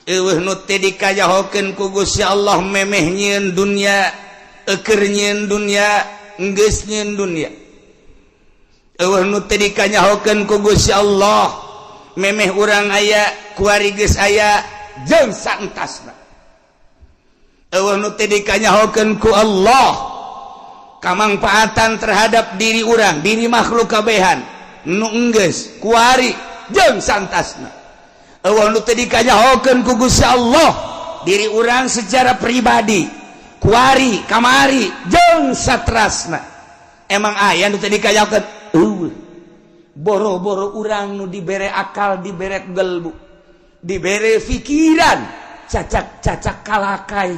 Eueuh nu teu dikanyahokeun ku Gusti Allah memeh nyieun dunya, eukeur nyieun dunya, geus nyieun dunya. Eueuh nu teu dikanyahokeun ku Gusti Allah memeh urang aya, kuari geus aya, jeung saentasna. Eueuh nu teu dikanyahokeun ku Allah kamangfaatan terhadap diri urang, diri makhluk kabehan nu enggeus, kuari, jeung saentasna. Eueuh nu teu dikanyahokeun ku Gusti Allah diri urang secara pribadi, kuari, kamari, jeung satrasna. Emang aya nu teu dikanyahokeun? Eueuh. Boro-boro urang nu dibere akal, dibere gelbu, dibere pikiran, cacak-cacak kalakai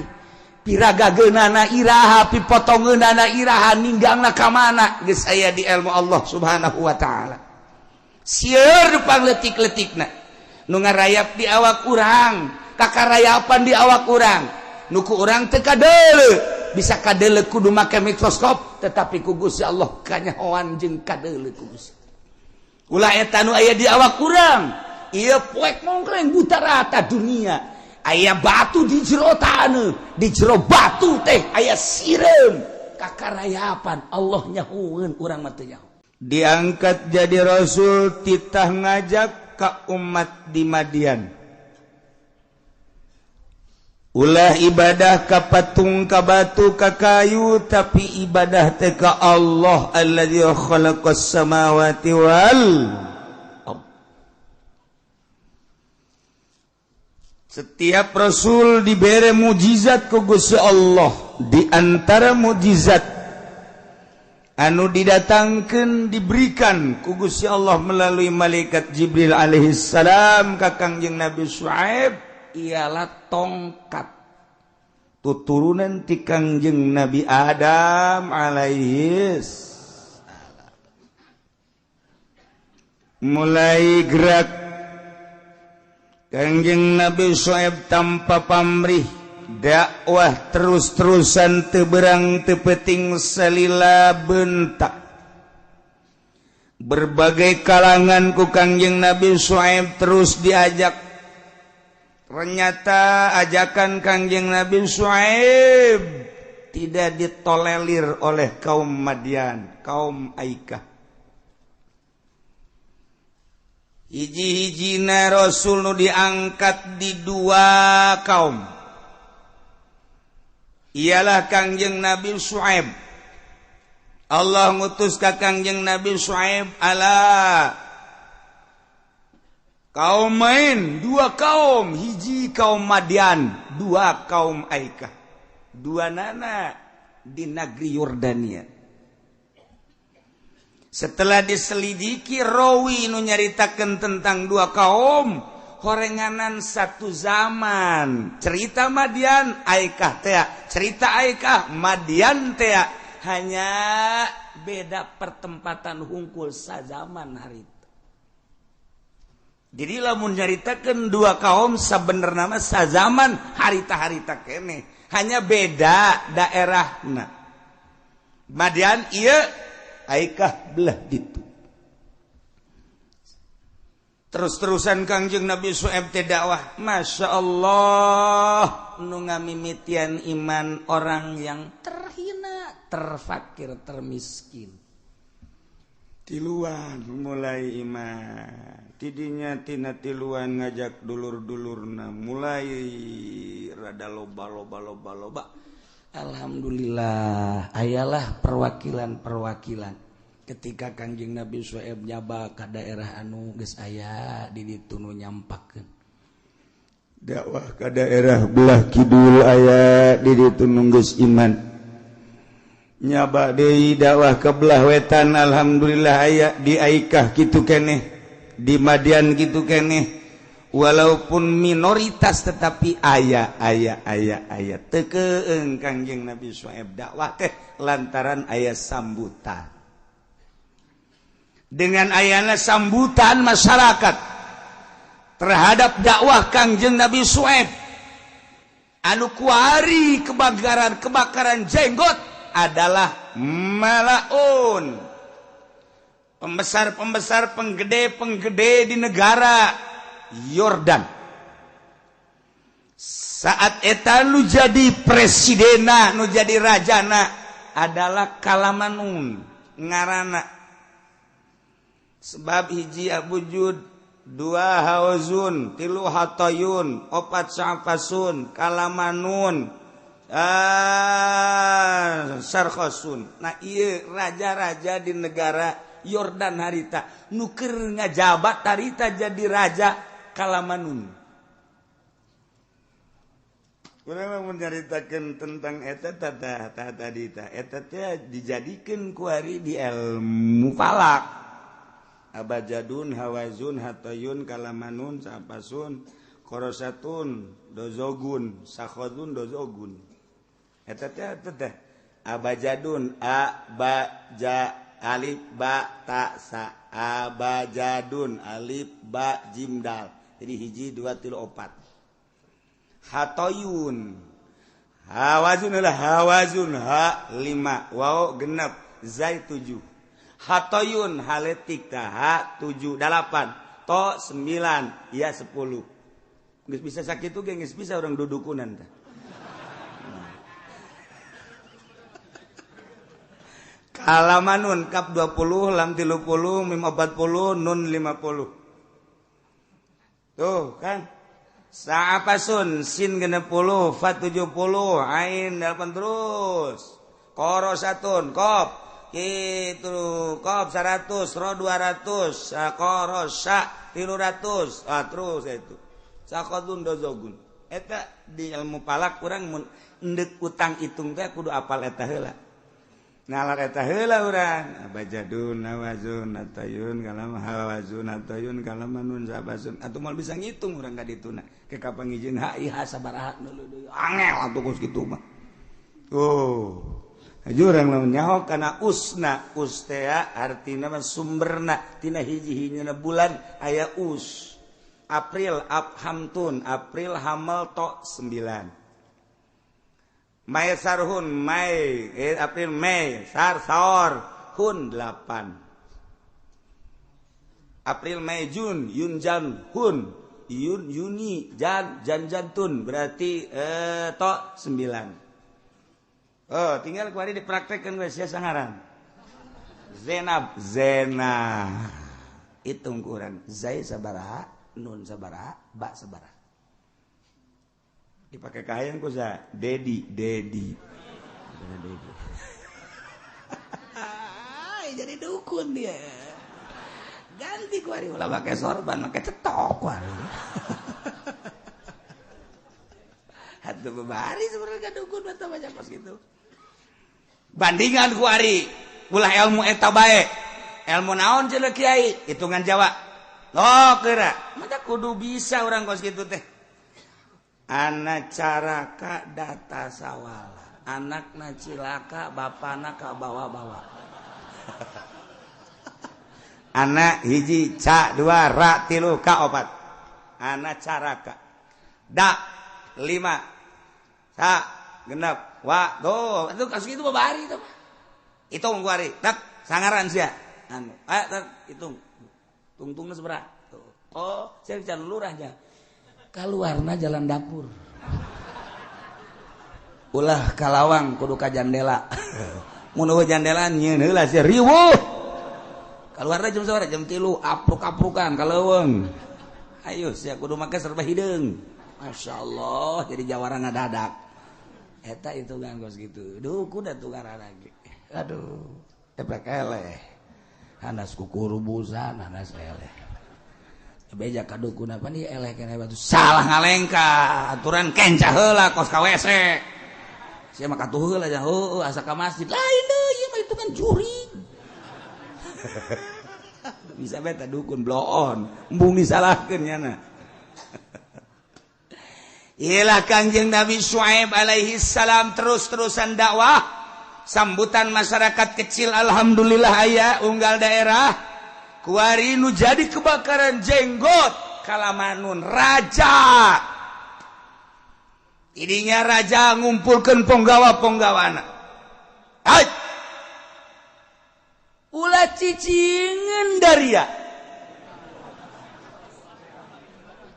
piragageunana iraha, pipotongeunana iraha, ninggangna ka mana, geus aya di ilmu Allah Subhanahu wa taala. Sieun pangletik-letikna nu ngarayap di awak urang, kakarayapan di awak urang, nu ku urang teu kadeuleu, bisa kadeuleu kudu make mikroskop, tetapi ku Gusti Allah kanyahoan jeung kadeuleu ku Gusti. Ulah eta nu aya di awak urang, ieu poek mongkleng buta rata dunia. Aya batu di jero taneuh, di jero batu teh aya sireum, kakarayapan Allah nyahoeun, urang mah teu nyaho. Diangkat jadi rasul, titah ngajak ka umat di Madian, ulah ibadah ka patung, ka batu, ka kayu, tapi ibadah teh ka Allah alladzi khalaqas samawati wal ard. Setiap rasul dibere mujizat ku Gusti Allah. Di antara mujizat anu didatangkan, diberikan ku Gusti Allah melalui malaikat Jibril alaihi salam ka Kangjeng Nabi Syuaib ialah tongkat tuturunan ti Kangjeng Nabi Adam alaihi salam. Mulai gerak Kangjeng Nabi Syuaib tanpa pamrih dakwah terus-terusan, teu beurang teu peuting, salila bentak. Berbagai kalangan ku Kangjeng Nabi Syuaib terus diajak. Ternyata ajakan Kangjeng Nabi Syuaib tidak ditolerir oleh kaum Madian, kaum Aikah. Hiji-hijina Rasul nu diangkat di dua kaum ialah Kangjeng Nabi Syuaib. Allah ngutus ka Kangjeng Nabi Syuaib ala kaum main dua kaum, hiji kaum Madian, dua kaum Aikah, dua nana di negeri Yordania. Setelah diselidiki, rawi nu nyaritakeun tentang dua kaum horenganan satu zaman, cerita Madian Aikah tea, cerita Aikah Madian tea, hanya beda pertempatan hungkul, sazaman hari itu. Jadi lamun nyaritakeun dua kaum sabenerna mah sazaman, harita-harita kene, hanya beda daerahna. Madian ieu, Aikah belah ditu. Terus-terusan Kangjeng Nabi Syuaib teh dakwah, Masya Allah, nu ngamimitian iman orang yang terhina, terfakir, termiskin. Tiluan mulai iman, tidinya tina tiluan ngajak dulur-dulurna, mulai rada loba loba loba loba. Alhamdulillah ayalah perwakilan-perwakilan. Ketika Kangjeng Nabi Syuaib nyaba ka daerah anu geus aya di ditu nu nyampakeun dakwah, ka daerah belah kidul aya di ditu nu geus iman, nyaba deui dakwah ke belah wetan, alhamdulillah aya. Di Aikah kitu keneh, di Madian kitu keneh, walaupun minoritas tetapi aya aya aya aya. Teu keung Kangjeng Nabi Syuaib dakwah teh lantaran aya sambutan. Dengan ayana sambutan masyarakat terhadap dakwah Kangjeng Nabi Syuaib, anu kuari kebakaran kebakaran jenggot adalah malaun, pembesar-pembesar, penggede-penggede di negara Yordan. Saat eta nu jadi presidena, nu jadi rajana adalah Kalamanun ngarana. Sebab hiji Abujud, dua Hawazun, tilu Hatayun, opat Sa'fasun, Kalamanun, Sarkhosun. Nah iya raja-raja di negara Yordan harita nu keur ngajabat harita jadi raja Kalamanun. Urang menceritakan tentang eta tata tadi ta eta teh dijadikeun ku ari di ilmu falak. Abajadun, Hawazun, Hatayun, Kalamanun, Sapasun, Korosatun, Dozogun, Sakhodun, Dozogun. Eta teh eta teh abajadun, a ba ja alif ba ta sa, abajadun alif ba jim dal. Jadi hiji dua tilu opat. Hatoyun, Hawazun adalah Hawazun ha 5, waw genep, zai 7. Hatoyun haletik ta ha 7 8, to 9, ya 10. Geus bisa sakitu ge geus bisa urang dudukunan tah. Kalamanun kap 20, lam 30, mim 40, nun 50. Tuh kan. Sa'apasun sin 60, fa 70, ain 8 terus. Korosatun kop gitu, kop 100, ro 200, korosa 300, ah terus itu. Sakodun dozogun. Eta di ilmu palak urang mun endek utang hitung teh kudu apal eta heula. Nalar eta heula urang. Abajadun, hawazun, atayun, kalam hawazun, atayun, kalamanun, sabasun. Atuh moal bisa ngitung urang ka dituna. Ke kapan ngijin HIH sabaraha deui. Angel atuh kos kitu mah. Oh. Hayu urang lamun nyaho kana usna, us teh artina mah sumberna tina hiji-hijina bulan aya us. April abhamtun, April hamel to 9. Mai sarhun Mai, April Mei, sar saor hun 8. April Mei Jun, Yun Jan hun, Yun Yuni Jan Jan Jantun berarti to 9. Oh, tinggal kuari dipraktekkeun we sia sangaran. Zainab, Zena. Hitung kurang zai sabaraha, nun sabaraha, ba sabaraha. Dipakai kahayang ku sa Dedi, Dedi. Dedi. Jadi dukun dia. Ganti ku ari ulah pakai sorban, pakai cetok ku ari. Atuh bebari sebenarnya dukun mah banyak pas gitu. Bandingan ku ari ulah ilmu eta bae. Ilmu naon cenah kiai? Hitungan Jawa. Oh, geura. Mata kudu bisa urang kos kitu teh. Anak caraka data sawala, anakna cilaka, bapana ka bawa-bawa. Anak hiji ca dua ra tilu ka opat. Anak caraka da 5 sa genep wa tuh itu kasus itu babari itu. Hitung ku ari tak sangaran sia. Anu tak hitung. Tungtungna sabaraha? Oh, saya can lurahnya. Kaluarna jalan dapur. Ulah kalawang kudu ka jandela. Mun eueuh jandela nyieun heula sia riweuh. Kaluarna jam sabaraha? Jam 3 apruk-aprukan ka leuweung. Ayo sia kudu make serba hideung. Masyaallah jadi jawara ngadadak. Eta hitungan kos kitu. Duh kuda tukaran lagi. Aduh, tepek eleh. Hanas kukurubusan, hanas eleh. Beja kadukun apa nih eleh kene batu salah ngalengka aturan kenca heula kos ka WC sia mah katuh heula nya heueuh asa ka masjid lain deui ieu mah hitungan jurig. Bisa bae teh dukun bloon embung disalahkeun nyana. Iyalah Kangjeng Nabi Syuaib alaihi salam terus-terusan dakwah, sambutan masyarakat kecil alhamdulillah aya unggal daerah. Kuari nu jadi kebakaran jenggot Kalamanun raja. Idinya raja ngumpulkeun ponggawa-ponggawana. Hai. Ulah cicingeun daria.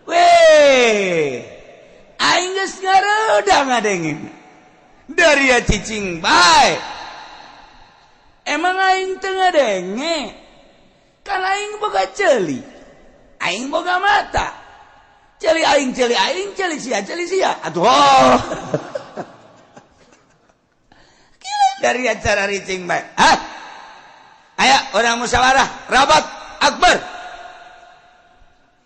Weh. Aing geus Beda ngadenge dari ya cicing bae. Emang aing teu ngadenge? Kan aing boga ceuli, aing boga mata. Ceuli aing, ceuli aing, ceuli sia, ceuli sia. Atuh. Oh. Dari acara ricing bae. Hah? Ayo orang musyawarah, rapat akbar.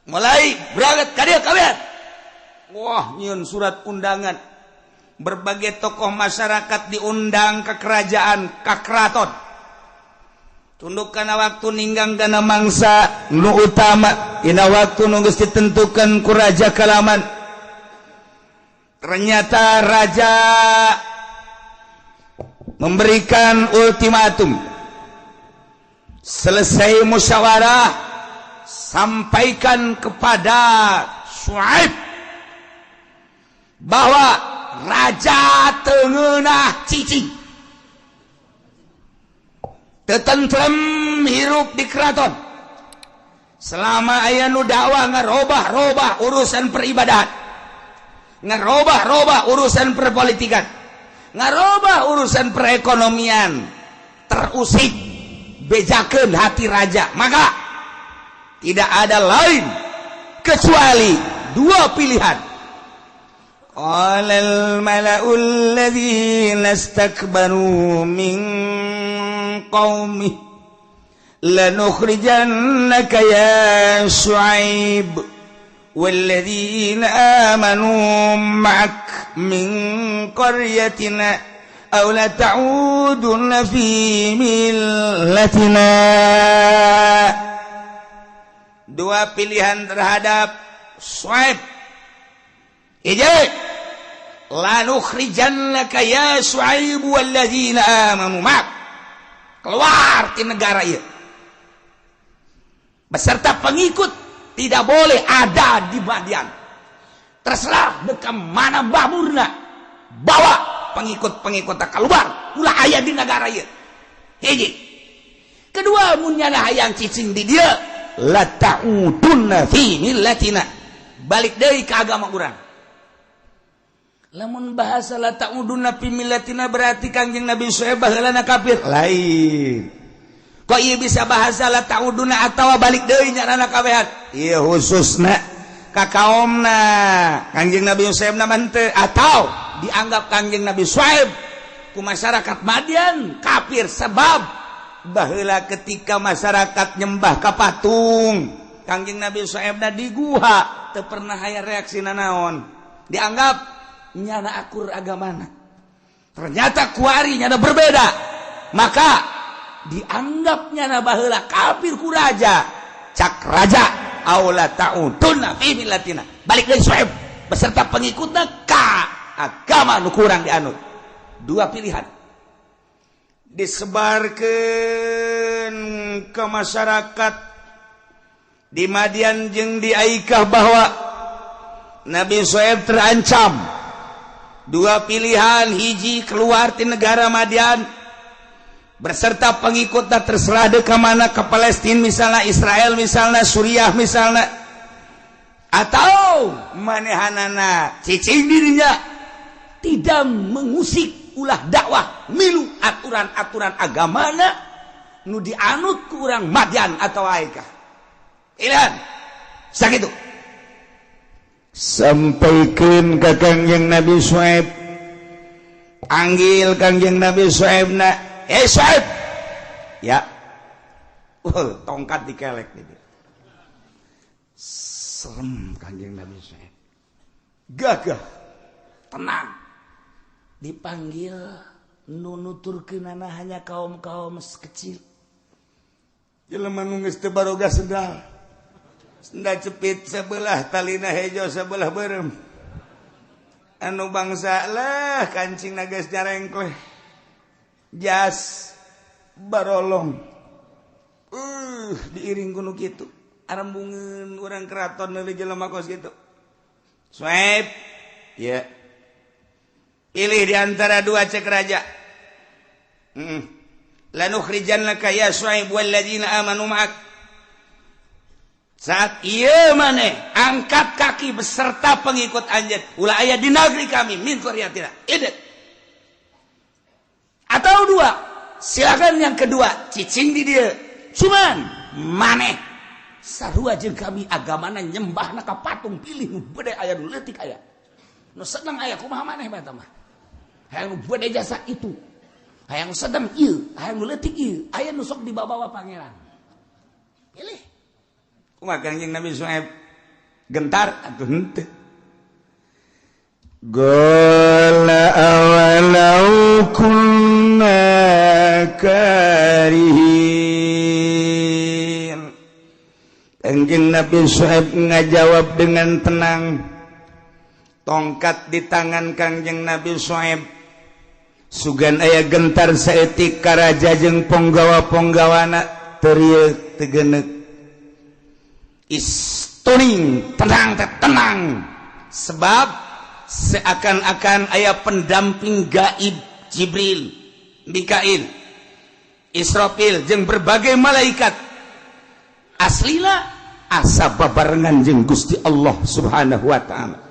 Mulai berangkat ka dieu kabeh. Wah, nyieun surat undangan. Berbagai tokoh masyarakat diundang ke kerajaan, ke keraton. Tunduk kana waktu ninggang kana mangsa nu utama dina waktu nu geus ditentukan ku raja kalaman. Ternyata raja memberikan ultimatum. Selesai musyawarah, sampaikan kepada Suaib bahwa raja teu ngeunah cicing, teu tentrem hirup di keraton selama aya nu dakwah ngarobah-robah urusan peribadahan, ngarobah-robah urusan perpolitikan, ngarobah urusan perekonomian. Terusik, bejakeun hati raja, maka tidak ada lain kecuali dua pilihan. قال الملأ الذين استكبروا من قومه لنخرجنك يا شعيب والذين آمنوا معك من قريتنا أو لتعودن في ملتنا. Dua pilihan terhadap Suaib. Hiji, lanukhrijannaka ya Suaib walladzina amanu ma'ak, keluar di negara ieu beserta pengikut, tidak boleh ada di Madian. Terserah deka mana baburna, bawa pengikut-pengikut keluar, ulah aya di negara ieu. Hiji. Kedua, mun nyana hayang cicing di dieu, la ta'udunna fi millatina, balik deui ka agama urang. Lamun bahasa la ta'udunna fi millatina berarti Kangjeng Nabi Syuaib baheulana kafir. Lain. Kok ieu bisa bahasa la ta'udunna atawa balik deui nyanana kabehan? Ieu khususna ka kaomna Kangjeng Nabi Syuaib na teu, atau dianggap Kangjeng Nabi Syuaib ku masyarakat Madian kafir sebab baheula ketika masyarakat nyembah ka patung, Kangjeng Nabi Syuaib na di guha teu pernah aya reaksi nanaon, dianggap nyana akur agamana. Ternyata kuari nyana berbeda, maka dianggap nyana baheula kafir ku raja. Cak raja, aula ta'udunna fi millatina, balik deui Syuaib beserta pengikutna ka agama nu kurang dianut. Dua pilihan disebarkan ke masyarakat di Madian jeung di Aikah bahwa Nabi Syuaib terancam. Dua pilihan: hiji, keluar di negara Madian berserta pengikut, terserah de ke mana, ke Palestina misalnya, Israel misalnya, Suriah misalnya, atau manehanana cicing dirinya, tidak mengusik, ulah dakwah milu aturan-aturan agamana nu dianut ku urang Madian atau Aikah. Pilihan sakitu. Sampaikan ke Kangjeng Nabi Syuaib, panggil Kangjeng Nabi Syuaib na, "Eh Syuaib." Ya. Tongkat dikelek nih. Serem Kangjeng Nabi Syuaib, gagah, tenang. Dipanggil, nu nuturkeunana hanya kaum-kaum kecil, jelema nu geus teu baroga sendal, sendal cepit sebelah talina hejo, sebelah beureum, anu bangsa lah kancing geus nyarengkleh, jas barolong, diiring ku nu kitu, arembungeun urang keraton meuli jelema kos kitu. "Suaib." "Ya." "Pilih di antara dua," cek raja. Lanukhrijannaka ya Suaib walladzina amanu ma'ak. Saat ieu maneh angkat kaki beserta pengikut anjeun ulah aya di negeri kami min qaryatina. Idet. Atau dua, silakan yang kedua, cicing di dia. Cuman maneh sarua jeung kami agamana nyembahna ka patung, pilih nu bede aya nu leutik aya. Nu sedang aya kumaha maneh bae mah. Hayang nu bede jasa itu. Hayang sedang ieu, hayang nu leutik ieu, aya nu sok dibawa-bawa pangeran. Pilih. Kumaha Kangjeng Nabi Syuaib gentar atuh henteu. Qala awalau kunna karihin. Kangjeng Nabi Syuaib ngajawab dengan tenang. Tongkat di tangan Kangjeng Nabi Syuaib. Sugan aya gentar saeutik karaja jeung ponggawa-ponggawana terieu tegenek. Istuning tenang tenang sebab seakan-akan aya pendamping gaib Jibril, Mikail, Israfil jeung berbagai malaikat. Aslina asa babarengan jeung Gusti Allah Subhanahu wa taala.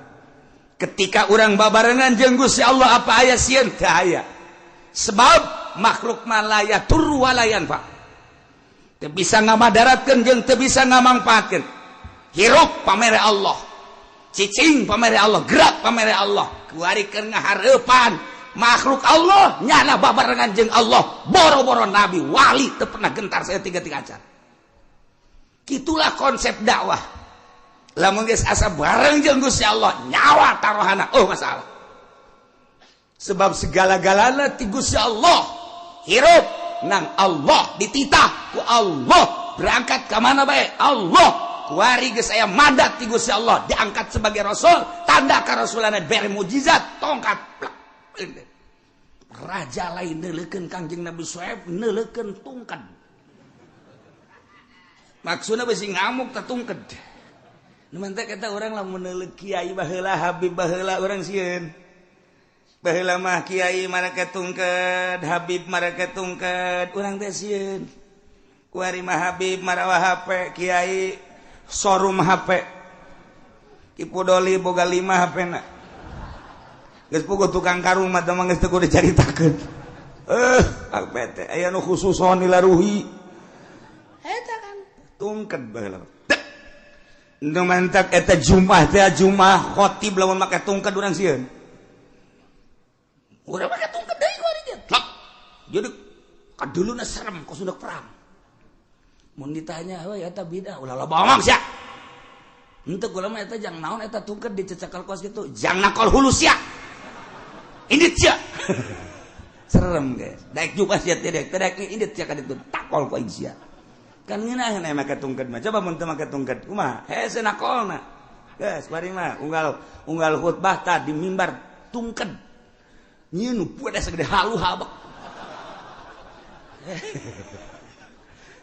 Ketika urang babarengan jeung Gusti Allah apa aya sieun? Teu aya. Sebab makhluk malaya tur walayan pak. Teu bisa ngamadaratkeun jeung teu bisa ngamangpaatkeun. Hirup pamere Allah, cicing pamere Allah, gerak pamere Allah. Kuari keur ngahareupan makhluk Allah nyana babarengan jeung Allah. Boro-boro nabi wali teu pernah gentar saya tiga-tiga acan. Kitulah konsep dakwah. Lamun geus asa bareng jeung Gusti Allah, nyawa taruhana oh masalah. Sebab segala-galana ti Gusti Allah. Hirup nang Allah dititah ku Allah, berangkat ke mana bae Allah. Kuari geus aya mandat ti Gusti Allah, diangkat sebagai rasul, tanda karasulanna bere mukjizat tongkat. Raja lain neuleukeun Kangjeng Nabi Syuaib neuleukeun tungked. Maksudna bisi ngamuk tah tungked. Nu mantak eta urang lamun neuleuk kiai baheula habib baheula urang sieun. Baheula mah kiai marake tungked, habib marake tungked, urang teh sieun. Kuari mah habib marawa HP, kiai showroom HP. Ki Pudoli boga 5 HP-na. Geus puguh tukang karung mah teh geus teu kudu dicaritakeun. HP teh aya nu khususon dilaruhi. Eta kan tungked baheula. Nu mantak eta Jumat teh Jumat khotib lamun make tungked urang sieun. Urang make tungked deui ku ari ge. Jadi kaduluna serem kos udah perang. Mun ditanya we eta bidah ulah loba omong sia. Henteu kula mah eta jang naon eta tungked dicecekal kos kitu, jang nakol hulu sia. Indit sia. Serem guys. Daek juga sia teh daek teh indit sia ka ditu takol ku aing sia. Kan ngeunah make tungked mah. Coba mun teu make tungked kumaha? Hese nakolna. Geus bari mah unggal khutbah tah di mimbar tungked. Nyieun nu puedes segede halu habek.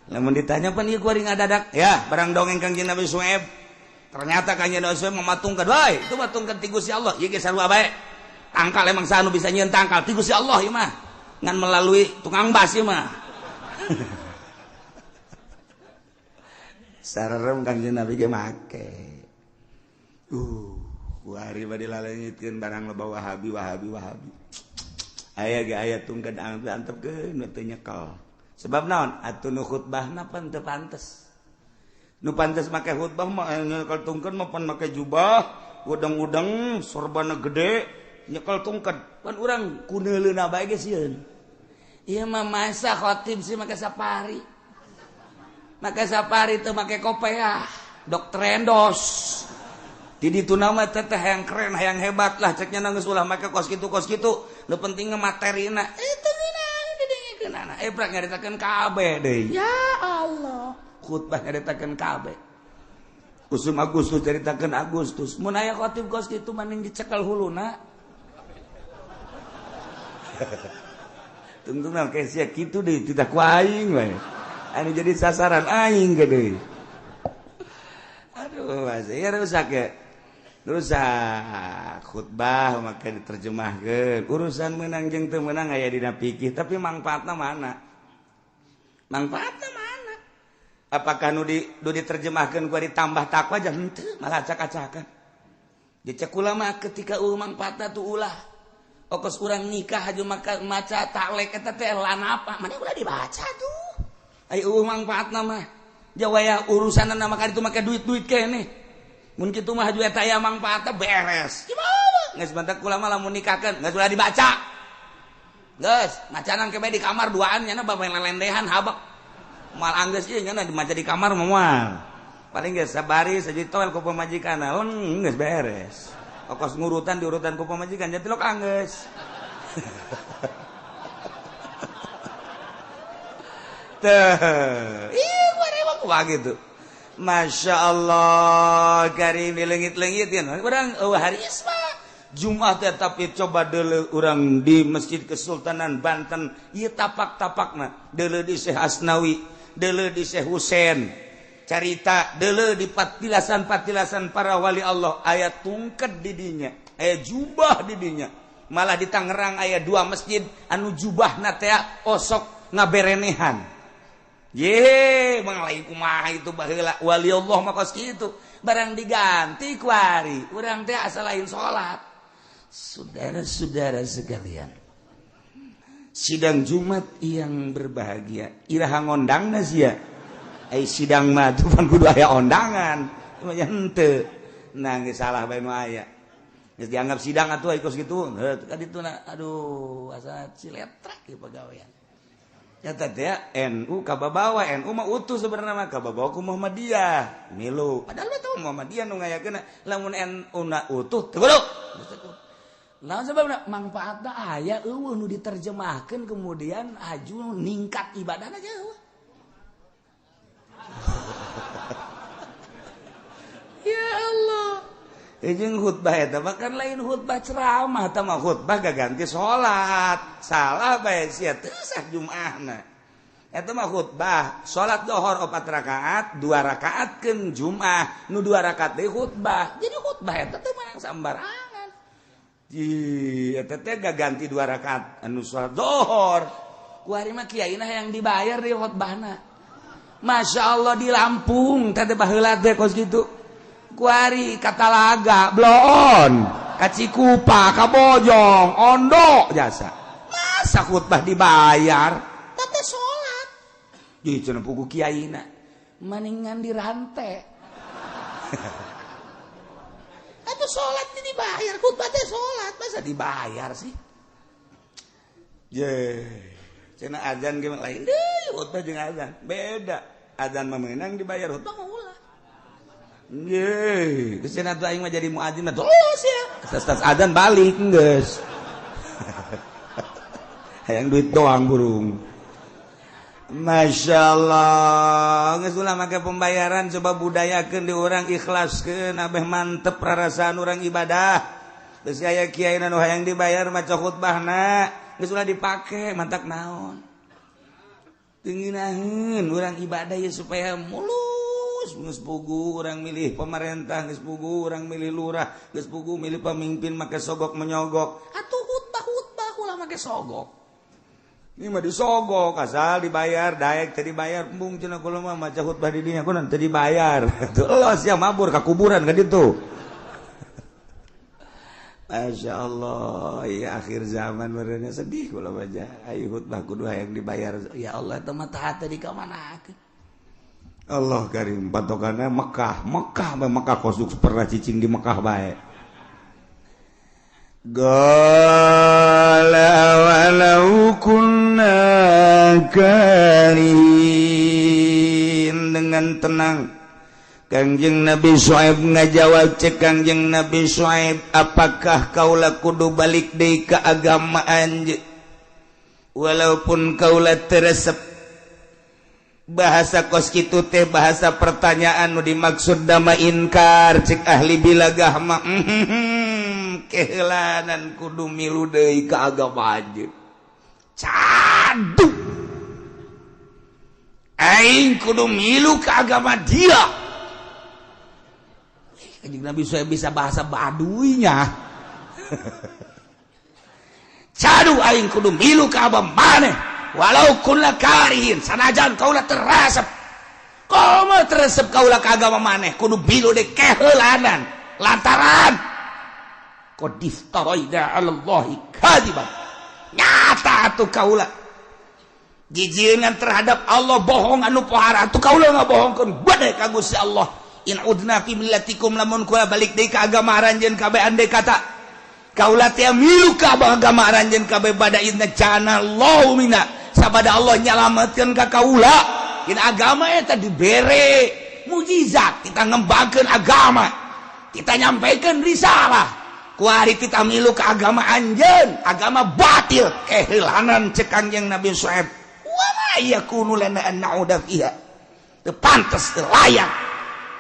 Lamun ditanya pan ieu kuari ngadadak, ya barang dongeng Kangjeng Nabi Syuaib. Ternyata Kangjeng Nabi Syuaib mamatungkeun, "Woi, itu matungkeun ti Gusti Allah." Ieu ge sarua bae. Tangkal emang saha nu bisa nyieun tangkal ti Gusti Allah ieu mah. Ngan melalui tukang bas ieu mah. Sarem Kangjeng Nabi ge make. Kuari bade laleungitkeun barang loba Wahabi Wahabi Wahabi. Aya ge aya tungkeun antepkeun nu teu nyekel. Sebab naon? Atuh nu khutbahna pan teu pantes. Nu pantes make khutbah mah nyekel tungkeun mah pan make jubah, udang-udang, sorbana gede, nyekel tungkeun. Pan urang kuneuleuna bae ge sieun. Ieu mah masa khotib sih make safari. Make safari teu make kopeah, dokter endos. Di ditu nama teteh yang keren, yang hebat lah ceknya geus ulah make kos kitu. Nu penting materina. Itu ngeunah didengekeunana. Ebrak nyaritakeun kabeh deui. Ya Allah, khutbah nyaritakeun kabeh. Usum Agustus caritakeun Agustus. Mun aya khotib kos kitu mending dicekel huluna. Tungtungna ke sia kitu deui tidak ku aing we. Anu jadi sasaran aing gede. Aduh, ya rusak ya. Rusak khutbah maka diterjemahkeun. Urusan menang jeung teu menang aya dina fikih, tapi mangfaatna mana? Mangfaatna mana? Apakah nu di nu diterjemahkeun gua ditambah takwa aja henteu, malah acak-acakan. Dicek ulama ketika eueuh mangfaatna tuh ulah. Okos urang nikah aja maka maca taklek eta teh lan apa? Mana ulah dibaca tuh. Ai eueuh mangfaatna mah. Jawaya urusanna maka itu make duit-duit keneh. Mun kitu mah haju eta aya mangfaatna beres. Gimana? Geus bantak ulama lamun nikahkeun geus ulah dibaca. Geus, macanan ke di kamar duaan nyana bapak lelendehan habak. Moal anggeus ieu nyana dimaca di kamar mah moal. Paling geus sabari saji toel ku pamajikan, leng geus beres. Okos ngurutan diurutan ku pamajikan jadi lok anggeus. Teh, ih gua kumaha gitu. Masya Allah, karim dilengit-lengit kan. Urang eueuh hari isma. Jumat teh tapi coba deuleu urang di Masjid Kesultanan Banten ieu tapak-tapakna deuleu di Syekh Asnawi, deuleu di Syekh Husein. Carita deuleu di patilasan-patilasan para wali Allah aya tungket di dinya, aya jubah di dinya. Malah di Tangerang aya dua masjid anu jubahna teh osok ngaberenehan. Ye, mang lain kumaha itu baheula wali Allah mah kos kitu. Barang diganti ku ari, urang teh asa lain salat. Saudara-saudara sekalian, sidang Jumat yang berbahagia, iraha ngondangna sia. Ai sidang mah tuh pan kudu aya ondangan. Cuma henteu. Nah, geus salah bae nu aya. Geus dianggap sidang atuh ai kos kitu. Heuh, ka dituna aduh asa ciletrak ieu pagawean. Nyata teh NU kababawa, NU mah utuh sebenarnya mah kababawa ku Muhammadiyah milu. Padahal mah teu Muhammadiyah nu ngayakeun lamun NU na utuh teu kudu. Naon sebabna mangfaatna aya eueuh nu diterjemahkeun kemudian aju ningkat ibadahna jauh. Ya Allah. Jeung khutbah eta mah kan lain khutbah ceramah, eta mah khutbah gaganti salat. Salah bae sia teu sah Jumaahna. Eta mah khutbah salat dohor 4 rakaat, 2 rakaatkeun Jumaah, nu 2 rakaat deui khutbah. Jadi khutbah eta teu meunang sambarangan. Ih, eta teh gaganti 2 rakaat anu salat dohor. Ku ari mah kiaina yang dibayar di khutbahna. Masya Allah di Lampung teh baheula teh kos kitu. Kuari Katalaga, Bloon, Kacikupa, Kabojong, Ondo jasa. Masa khutbah dibayar? Tete salat. Jadi cenah pugu kiaina. Maningan dirantai. Atuh salat teh dibayar, khutbah teh salat, masa dibayar sih? Ye, cenah azan ge lain deui khutbah jeung azan. Beda. Azan mah meunang dibayar, khutbah mah ulah. Ye, geus cenah atuh aing mah jadi muadzin mah terus ya. Tas azan balik geus. Hayang duit doang burung. Masya Allah, geus ulah make pembayaran coba budayakeun di urang ikhlaskeun abeh mantep rarasaan urang ibadah. Geus aya kiai nu hayang dibayar maca khutbahna, geus ulah dipake mantak naon. Teu ngeunaheun urang ibadah ye supaya mulus. Geus pugu urang milih pemerintah, geus pugu urang milih lurah, geus pugu milih pemimpin make sogok menyogok. Atuh khutbah-khutbah ulah make sogok. Ini mah disogok asal dibayar, daek teu dibayar, embung cenah kula mah maca khutbah di dinya kunaon teu dibayar. Tuh los ya mabur ka kuburan ka ditu. Masya Allah, ya akhir zaman merenya sedih kula baca. Ayo khutbah kudu hayang dibayar. Ya Allah, teh mah taat di ka mana? Allah karim patokanna Mekah, Mekah bae Mekah kosuk pernah cicing di Mekah bae. Qala walau kunna karihin, dengan tenang Kangjeng Nabi Syuaib ngajawab cek Kangjeng Nabi Syuaib, apakah kaula kudu balik deui ka agama anjeun walaupun kaula teresep. Bahasa kos kitu teh bahasa pertanyaan nu dimaksud dama inkar cek ahli bilagah mah keheulanan kudu milu deui ka agama anjeun. Cadu aing kudu milu ka agama dia. Kanjeng Nabi saya bisa bahasa Baduinya. Cadu aing kudu milu ka agama maneh walau kunna karihin, sanajan kaula terasep. Komo teu resep kaula ka agama maneh, kudu milu deui, keheulanan lantaran qad iftaraina 'alallahi kadiban, nyata atuh kaula jijienan terhadap Allah, bohong anu pohara atuh kaula ngabohongkeun bade ka Gusti Allah. In udna fi millatikum, lamun kula balik deui ka agama aranjeun kabeh, andai kata kaula teh milu ka agama aranjeun kabeh, ba'da idz najjana Allahu minha, sabada Allah nyalametkeun ka kaula. In agama eta dibere mujizat, kita ngembangkeun agama, kita nyampaikan risalah, kuari kita milu ke agama anjeun, agama batil, kehilangan. Cek Kangjeng Nabi Syuaib, wa ma yakunu lana an na'uda fiha, teu pantes, teu layak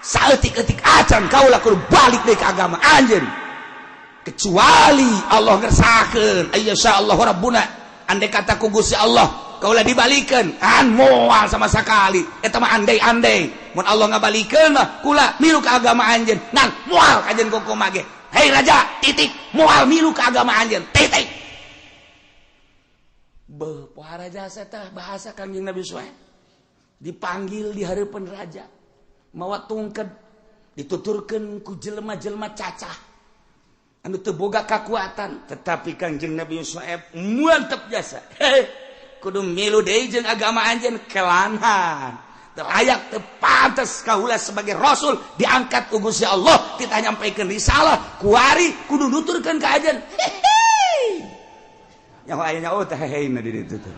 saeutik-eutik acan kaula kudu balik deui ka agama anjeun, kecuali Allah ngersakeun, ayyasha Allah rabbuna, andai kata ku Gusti Allah kaula dibalikeun, an moal sama sekali. Eta mah andai-andai, mun Allah ngabalikeun mah kula milu ka agama anjeun, ngan moal kajen kumaha ge. Hei raja, titik, moal milu ka agama anjeun, titik. Beuh, pohara jasa tah bahasa Kangjeng Nabi Suhaib. Dipanggil di hareupeun raja, mawa tungked, dituturkeun ku jelema-jelema cacah anu teu boga kakuatan, tetapi Kangjeng Nabi Suhaib mantep jasa. Heh, kudu milu deui jeung agama anjeun, kelanhan teu layak, teu pantes kaula sebagai rasul diangkat ku Gusti Allah, kita nyampaikan risalah, kuari kudu nuturkeun ka anjeun. Hehe, nyaho aya nyaho teh heheina di ditu teh.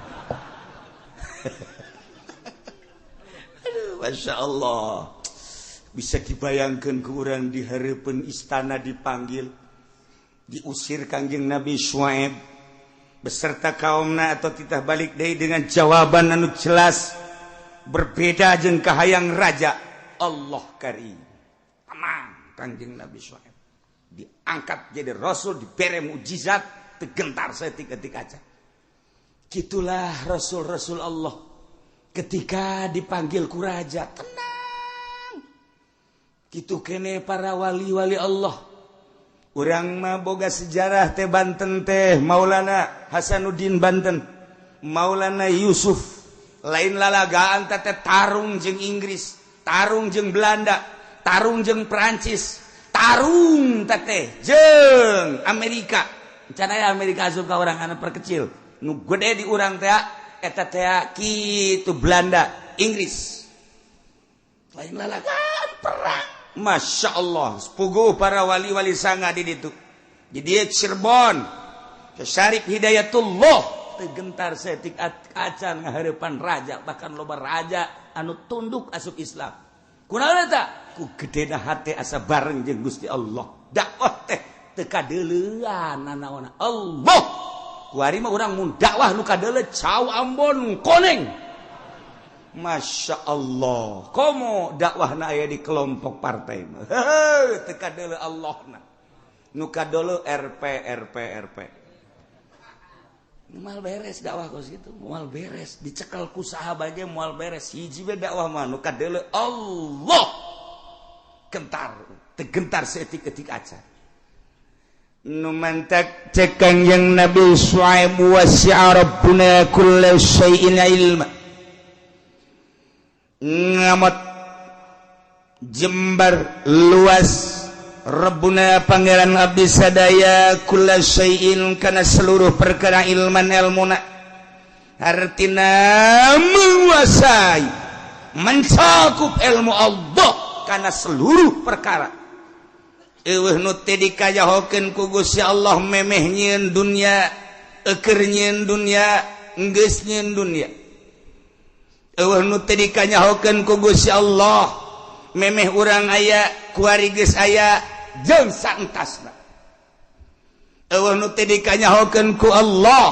Aduh, Masya Allah, bisa dibayangkan ke orang di hareupeun istana dipanggil, diusir Kangjeng Nabi Syuaib beserta kaumna atau titah balik deui dengan jawaban anu jelas berbeda jeung kahayang raja. Allah karim, tenang. Kangjeng Nabi Syuaib diangkat jadi rasul, dibere mukjizat, teu gentar saeutik-eutik aja. Gitulah rasul-rasul Allah, ketika dipanggil ku raja tenang. Gitu kene para wali-wali Allah. Urang mah boga sejarah teh, Banten teh Maulana Hasanuddin Banten, Maulana Yusuf, lain lalagaan teh, tarung jeung Inggris, tarung jeung Belanda, tarung jeung Prancis, tarung teh jeung Amerika. Rencana ya Amerika asup ka urang anak perkecil, nu gede di urang teh eta teh kitu, Belanda, Inggris. Lain lalagaan perang. Masya Allah, sepuguh para wali-wali sanga di ditu, di dieu Cirebon, Syarif Hidayatullah teu gentar saeutik acan ngahareupan raja, bahkan loba raja anu tunduk asup Islam. Kunaon eta? Ku gedena hate asa bareng jeung Gusti Allah. Dakwah teh teu kadeuleuan nanaona Allah. Kuari mah urang mun dakwah nu kadeuleu cau Ambon koneng. Masya Allah, komo dakwah aya di kelompok partai mah teu kadeuleu Allah na, nu kadeuleu RP RP RP. Moal beres dakwah kos gitu, moal beres. Dicekal ku saha ge moal beres. Hiji we dakwah mah nu kadeuleu Allah, gentar teu gentar saeutik-eutik acan. Nu mantak cek Kangjeng Nabi Syuaib, wasi'a rabbuna kulla syai'in ilma, ngamot jembar luas Rabbuna Pangeran abdi sadaya, kulla syai'in kana seluruh perkara, ilman ilmuna, artina menguasai, mencakup ilmu Allah karena seluruh perkara. Eueuh nu teu dikajahokeun ku Gusti Allah memeh nyieun dunya, eukeur nyieun dunya, geus nyieun dunya. Eueuh nu teu dikanyahokeun ku Gusti Allah memeh urang aya, kuari geus aya, jeung saentasna. Eueuh nu teu dikanyahokeun ku Allah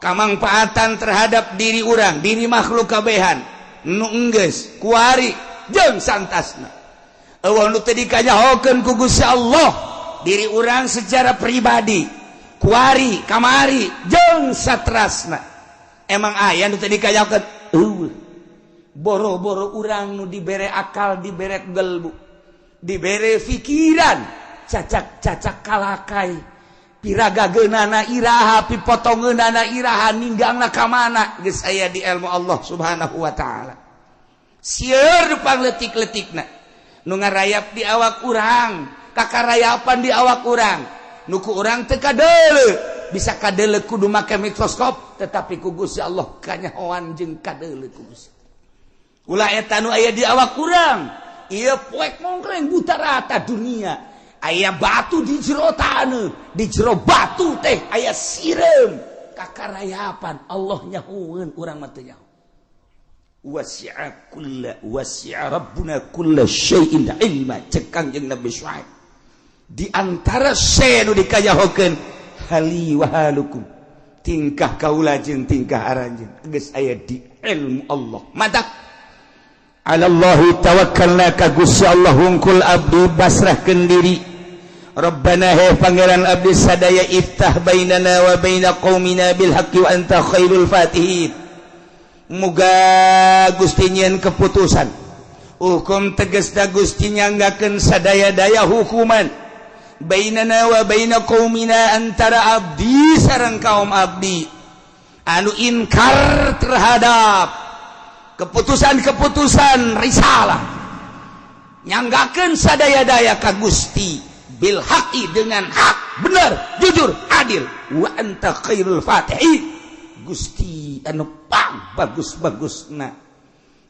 kamangfaatan terhadap diri urang, diri makhluk kabehan nu enggeus, kuari jeung saentasna. Eueuh nu teu dikanyahokeun ku Gusti Allah diri urang secara pribadi kuari, kamari, jeung satrasna. Emang aya nu teu dikanyahokeun? Eueuh. Boro-boro urang nu dibere akal, dibere gelbu, dibere pikiran, cacak-cacak kalakai piragageunana iraha, pipotongeunana iraha, ninggangna ka mana, geus aya di ilmu Allah Subhanahu wa taala. Sieur pangletik-letikna nu ngarayap di awak urang, kakarayapan di awak urang, nu ku urang teu kadeuleu. Bisa kadeuleu kudu make mikroskop, tetapi ku Gusti Allah kanyahoan jeung kadeuleu ku Gusti. Ulah eta nu aya di awak urang. Ieu poek mongkreng buta rata dunia. Aya batu di jero taneuh, di jero batu teh aya sireum, kakarayapan Allah nyahoeun, urang mah teu nyaho. Wasi'a kulla wasi'a rabbuna kulla syai'in ilma, cek Kangjeng Nabi Syuaib. Di antara nu dikanyahokeun, hali wa halukum, tingkah kaula jeung tingkah aranjeun geus aya di ilmu Allah. Matak alallahi tawakkalna, ka Gusti Allah hungkul abdi pasrahkeun diri. Rabbana, he Pangeran abdi sadaya, iftah bainana wa baina qaumina bil haqqi wa anta khairul fatihin. Muga Gusti nyieun keputusan hukum, tegasna Gusti nyanggakeun sadaya-daya hukuman, bainana wa baina qaumina, antara abdi sareng kaum abdi anu inkar terhadap keputusan-keputusan risalah. Nyanggakeun sadaya-daya ka Gusti, bil haqqi, dengan hak, benar, jujur, adil, wa anta khairul fatihin, Gusti anu pang bagus-bagusna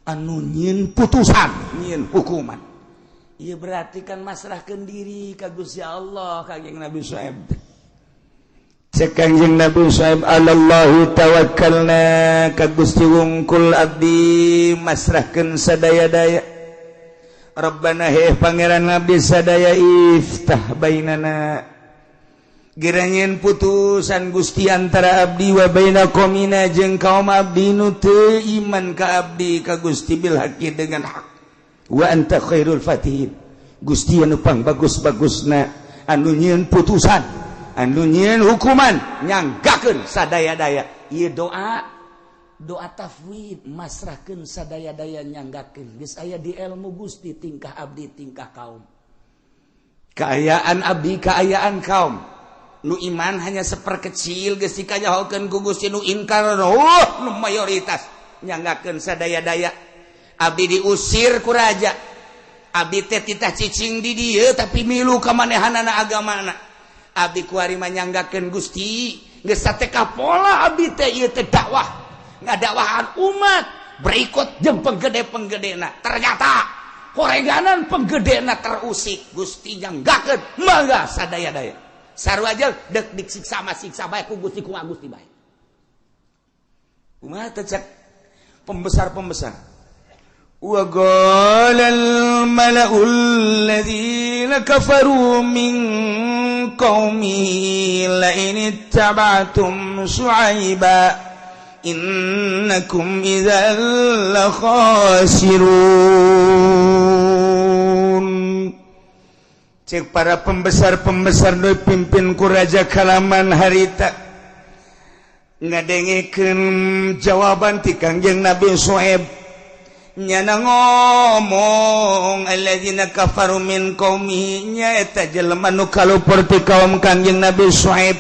anu nyieun putusan, nyieun hukuman. Ieu berarti kan masrahkeun diri ka Gusti Allah. Kangjeng Nabi Syuaib, cek Kangjeng Nabi Syuaib, alallahi tawakkalna, ka Gusti wungkul abdi masrahkeun sadaya-daya. Rabbana, he Pangeran abdi sadaya, iftah bainana, gera nyieun putusan Gusti, antara abdi, wa baina qaumina, jeung kaum abdi nu teu iman ka abdi, ka Gusti, bil haqqi, dengan hak, wa anta khairul fatihin, Gusti anu pang bagus-bagusna anu nyieun putusan, anu nyieun hukuman, nyanggakeun sadaya-daya. Ieu doa, doa tafwid, masrahkeun sadaya-daya, nyanggakeun geus aya di ilmu Gusti tingkah abdi, tingkah kaum, kaayaan abdi, kaayaan kaum. Nu iman hanya seperkecil, geus dikanyahokeun ku Gusti. Nu inkar, oh, nu mayoritas, nyanggakeun sadaya-daya. Abdi diusir ku raja, abdi teh titah cicing di dieu, tapi milu ka manehanana agamana. Abdi kuari mah nyanggakeun Gusti, geus sateka pola abdi teh. Ieu teh dakwah, ngadakwahan umat berikut jeung penggede-penggedena. Ternyata koreganan penggedena terusik. Gusti nyanggakeun, mangga sadaya-daya, sarua aja dek disiksa mah siksa bae ku Gusti, kumaha Gusti bae. Kumaha teh cek pembesar-pembesar? وقال الملأ الذين كفروا من قومه لئن اتبعتم شعيبا إنكم إذا لخاسرون. Cek para pembesar-pembesar nu pimpin ku raja kalaman harita, ngadengekeun jawaban ti Kangjeng Nabi Syuaib, nyana ngomong alladzina kafaru min qaumihi, nyaeta jelema nu kalupur ti kaum Kangjeng Nabi Syuaib,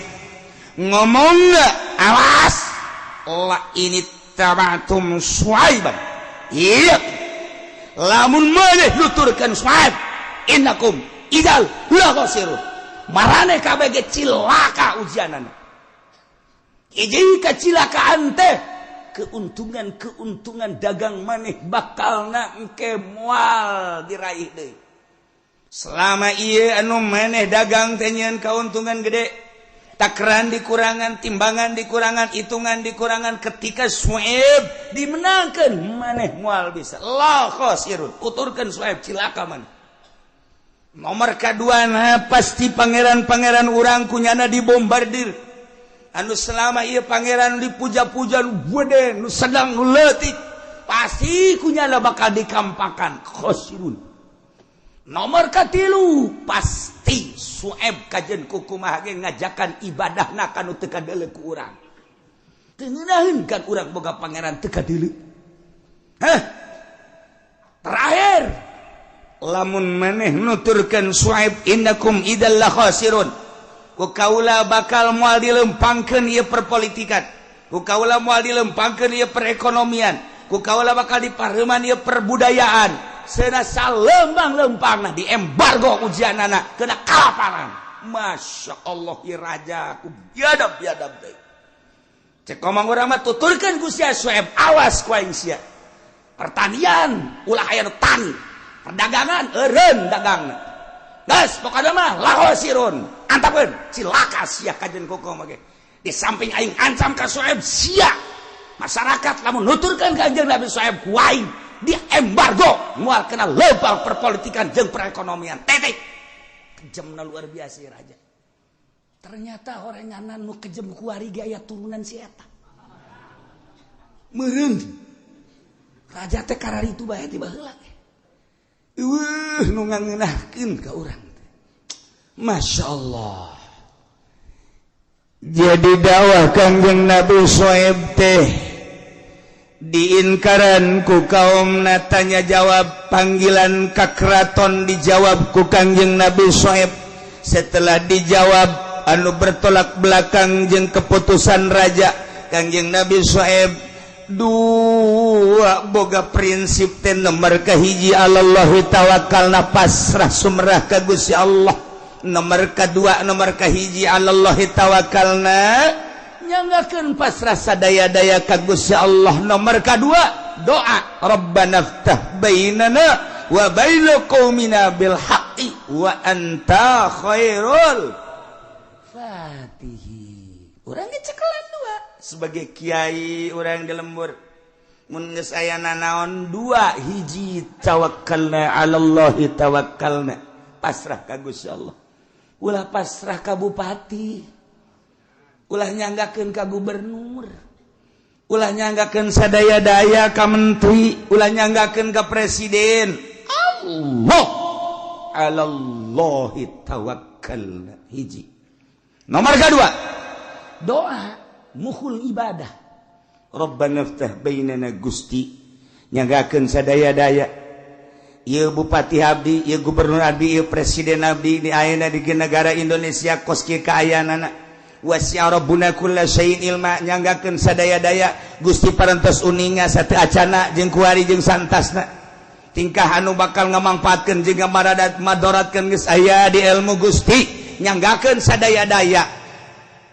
ngomong, "Awas, la in ittaba'tum Syuaiban, iya lamun maneh nuturkeun Syuaib, innakum idzal la khasirun, maraneh kabeh ge cilaka." Ujianana hiji kacilakaan teh keuntungan-keuntungan dagang maneh bakal na engke moal diraih deui. Selama ieu anu maneh dagang teh nyieun keuntungan gede, takaran dikurangan, timbangan dikurangan, hitungan dikurangan, ketika Suaib dimenangkan maneh moal bisa, la khasirun, tuturkeun Suaib cilaka maneh. Nomor kedua, nah, pasti pangeran-pangeran urang kunyana dibombardir. Anu selama ieu pangeran dipuja-puja, nu gede, nu sedang, nu leutik, pasti kunyana bakal dikampakan, khosirun. Nomor katilu, pasti Sueb kajen kukumaha ge ngajakan ibadahna kanu teu kadeuleu ku urang. Teu ngeunaheun kan urang boga pangeran teu kadeuleu. Hah, terakhir, lamun maneh nuturkeun Suaib, innakum idzal la khasirun, ku kaula bakal moal dilempangkeun ieu perpolitikan, ku kaula moal dilempangkeun ieu perekonomian. Ku kaula bakal dipareuman ieu perbudayaan. Cenah salempang-lempangna diembargo ujianana kena kalaparan. Masya Allah ieu raja ku biadab-biadab teh. Cek ngomong urang mah tuturkeun ku sia Sueb, awas ku aing sia. Pertanian ulah aya nu tani, perdagangan eureun dagangna. Geus pokona mah laho sirun, antapkeun cilaka sia kajen kokoh mah ge. Di samping aing ancam ka Sueb sia. Masyarakat lamun nuturkeun ka Kanjeng Nabi Sueb ku aing di embargo moal kena leumpang perpolitikan jeung perekonomian. Titik. Kejamna luar biasa ya raja. Ternyata oranganan nu kejem kuari ge aya turunan si eta. Meureun. Raja teh kararitu bae ti baheula teh. Eueuh nu ngangeunahkeun ka urang teh. Masya Allah. Jadi dakwah Kangjeng Nabi Soeb teh diinkaran ku kaum, tanya jawab, panggilan ka keraton dijawab ku Kangjeng Nabi Soeb. Setelah dijawab anu bertolak belakang jeung keputusan raja, Kangjeng Nabi Soeb dua boga prinsip teh. Nomor kahiji, alallahi tawakkalna, pasrah sumrah ka Gusti Allah. Nomor kedua, nomor kahiji alallahi tawakkalna, nyanggakeun pasrah sadaya-daya ka Gusti Allah. Nomor kedua, doa, Rabbana ftah bainana wa baina qaumina bil haqqi wa anta khairul fatihi. Urang cekelan dua sebagai kiai, urang di lembur mun geus aya nanaon, dua hiji, tawakkalna alallahi tawakkalna, pasrah ka Gusti Allah. Ulah pasrah ka bupati, ulah nyanggakeun ka gubernur, ulah nyanggakeun sadaya-daya ka menteri, ulah nyanggakeun ka presiden. Allah, alallahi tawakkalna hiji. Nomor kedua, doa mukhul ibadah, Rabbana ftah bainana. Gusti, nyanggakeun sadaya-daya ieu bupati abdi, ieu gubernur abdi, ieu presiden abdi di ayeuna di negara Indonesia kos kieu kaayaanana. Wasi'a rabbuna kulla syai'in ilma. Nyanggakeun sadaya-daya Gusti parantos uninga sateu acana jeung kuari jeung santasna, tingkah anu bakal ngamangpaatkeun jeung ngamaradat madoratkeun geus aya di ilmu Gusti. Nyanggakeun sadaya-daya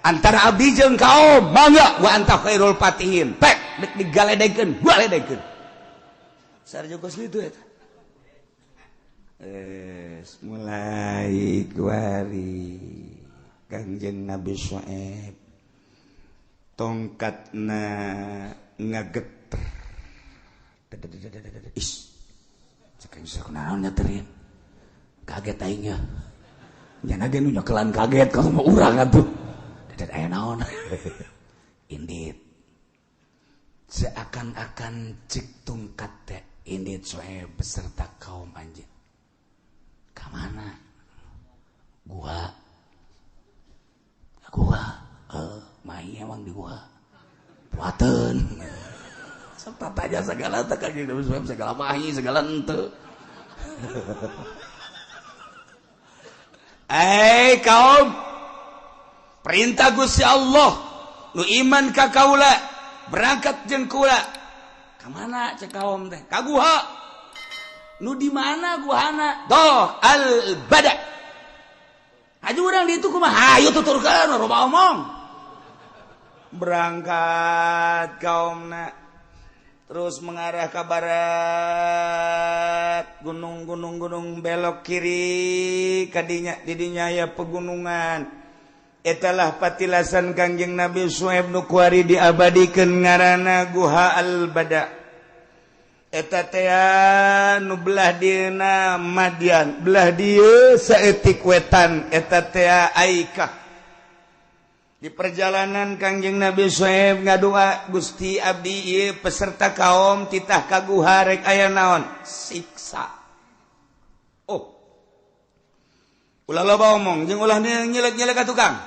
antara abdi jeung kaum, mangga, wa anta khairul fatihin. Pek dek digaledekeun, galedekeun sarjo kos kitu eta. Mulai kuari Kangjeng Nabi Syuaib tongkatna ngageter. Is cek aing, kunaon nyeterin, kaget aing nya. Nya ge nu nyekelan kaget kalau mau urang atuh. Dadat aya naon indit, seakan-akan cek tongkat teh, indit Syuaib beserta kaum anjeun ka mana? Gua gua main emang di gua puateun serta tanya segala teh Kanjeng Nabi Syuaib, segala mahi segala ente. Eh kaum, perintah Gusti Allah, nu iman ka kaula berangkat jeung kula. Ka mana cek kaum teh? Ka guha. Nu di mana guhana? Doh al bada. Hayu urang di itu kumaha? Hayu tuturkeun, loba omong. Berangkat kaumna terus mengarah ke barat, gunung-gunung gunung, belok kiri kadinya, didinya ya pegunungan. Etalah patilasan Kangjeng Nabi Suhaib nu kuari diabadikeun ngaranna Guha Al-Bada. Eta teh nu belah dieuna Madian, belah dieu saeutik wetan, eta teh Aikah. Di perjalanan Kangjeng Nabi Suhaib ngadua, Gusti, abdi ieu peserta kaum titah ka guha, rek aya naon? Siksa. Oh, ulah loba omong jeung ulah nyelek-nyelek ka tukang.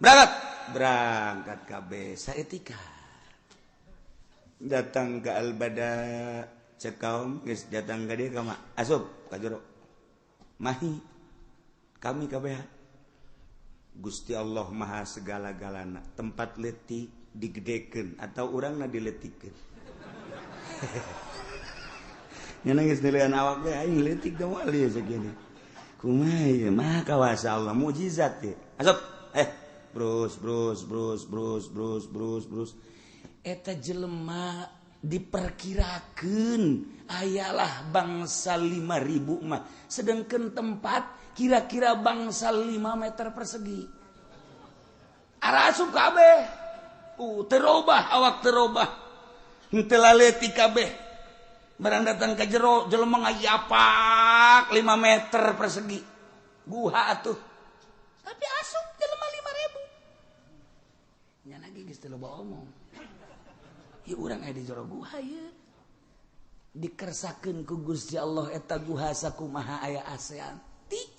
Berangkat, berangkat kabeh. Saetika datang ke Albada. Cek kaum, geus datang ka dieu ka asup ka jero. Mahi kami kabeh. Gusti Allah maha segala-galana, tempat letik digedekeun atau urangna diletikeun. Nya geus nilaian awak we aing leutik da moal ieu sakieu. Kumaha ieu mah kawasa Allah mukjizat ieu. Asup. Brus brus brus brus brus brus brus. Eta jelema diperkirakan ayalah bangsa 5.000 mah, sedangkan tempat kira-kira bangsa 5 meter persegi. Arasup kabeh. Terobah awak terobah. Henteu laleutik kabeh. Barang datang ke jero jelema ngayapak 5 meter persegi. Guha atuh. Tapi asup jelema 5.000. Nya lagi geus teu loba omong. Ieu urang aya di jero guha ieu. Dikersakeun ku Gusti Allah eta guha sakumaha aya ASEAN. Tiis.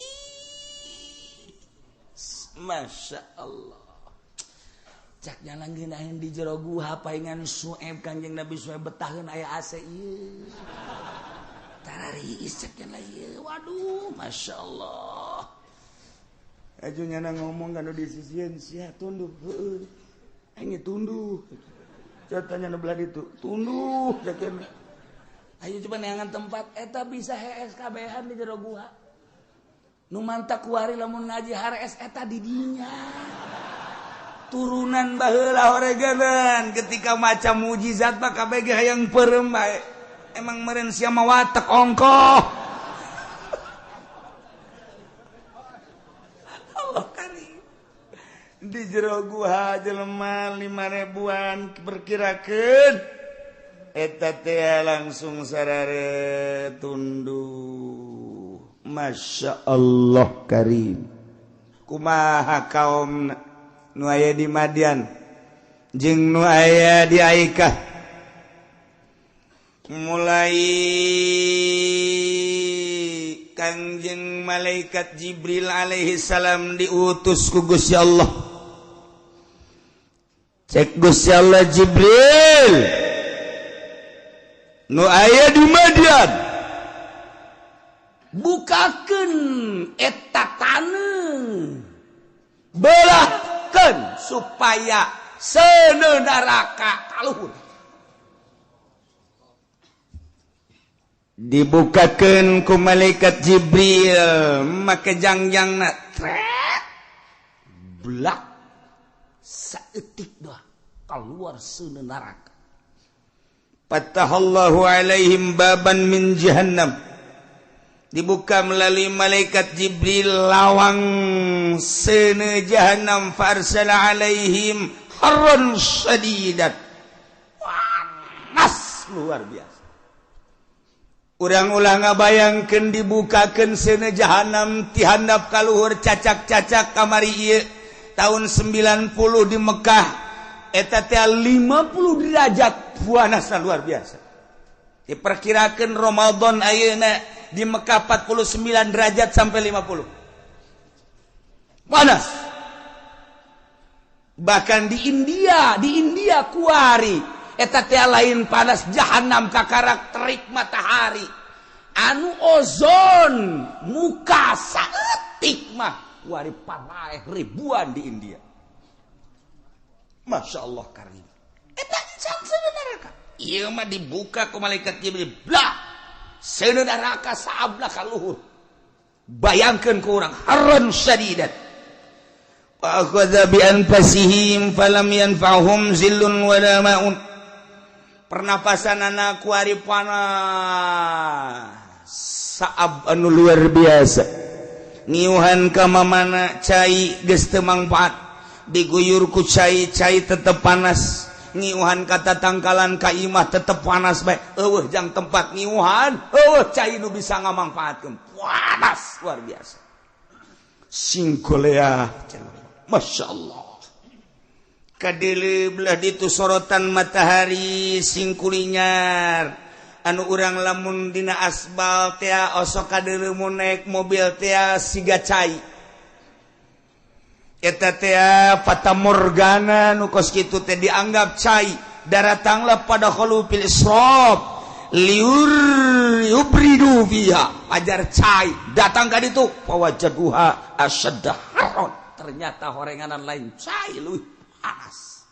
Masya Allah. Cak jalan ngeunaheun di jero guha paingan Sueb Kangjeng Nabi Sueb betaheun aya AC ieu. Tarariis cak nya ieu. Waduh, Masya Allah. Aju nyana ngomong kan di sisieun sia tunduh heueuh. Aing tunduh. Catanya nu belah ditu, tunduh cak nya. Ayo coba neangan tempat eta bisa hees kabehan di jero guha. Nu mantak kuari lamun ngaji harees eta di dinya. Turunan baheula horeganan ketika maca mujizat mah kabeh ge hayang peureum bae. Emang meureun sia mah watek ongkoh. Allah karim. Di jero guha jelema 5.000-an perkirakeun eta teh langsung sarare tunduh. Masya Allah karim. Kumaha kaum nu aya di Madian jeung nu aya di Aikah mulai Kangjeng malaikat Jibril alaihi salam diutus ku Gusti Allah. Cek Gusti Allah Jibril nu aya di Madian bukakeun eta taneuh belahkeun supaya seuneu neraka kaluhur. Dibukakeun ku malaikat Jibril make jangjangna tret blak saeutik dah keluar seuneu neraka. Fatahallahu alaihim baban min jahannam. Dibuka melalui malaikat Jibril lawang seuneu jahannam farsala alaihim harran syadidat. Panas luar biasa. Urang ulah ngabayangkeun dibukakeun seuneu jahannam ti handap ka luhur cacak-cacak kamari ieu tahun 90 di Mekah eta teh 50 derajat panasna luar biasa. Diperkirakeun Ramadan ayeuna di Mekah 49 derajat sampai 50. Panas. Bahkan di India kuari eta teh lain panas jahanam kakarak terik matahari. Anu ozon muka saeutik mah kuari palaeh ribuan di India. Masya Allah karim. Eta insan seuneu neraka. Ieu mah dibuka ku malaikat Jibril. Blah. Seuneu neraka saablah ka luhur. Bayangkeun ku urang harran syadidat. Wa akhadha bi anfasihim falam yanfa'hum zillun wala ma'un. Pernapasan anak kuari panas. Saab anu luar biasa. Ngiuhan ka mamana cai geus teu mangfaat. Diguyur ku cai, cai tetep panas. Ngiuhan kata tangkalan ka imah tetep panas bae. Eueuh jang tempat ngiuhan, eueuh cai nu bisa ngamangfaatkeun. Panas luar biasa. Singkolea, Masya Allah. Kadele belah ditu sorotan matahari singkulinyar. Anu urang lamun dina asbal tea osok kadele mun naik mobil tea siga cai. Eta tea fata morgana nu kos kitu teh dianggap cai. Daratanglah pada khulufil israf liur yubridu fiha. Ajar cai datang ka ditu fawajaduha asyadda haron. Ternyata horenganan lain cai leuwih panas.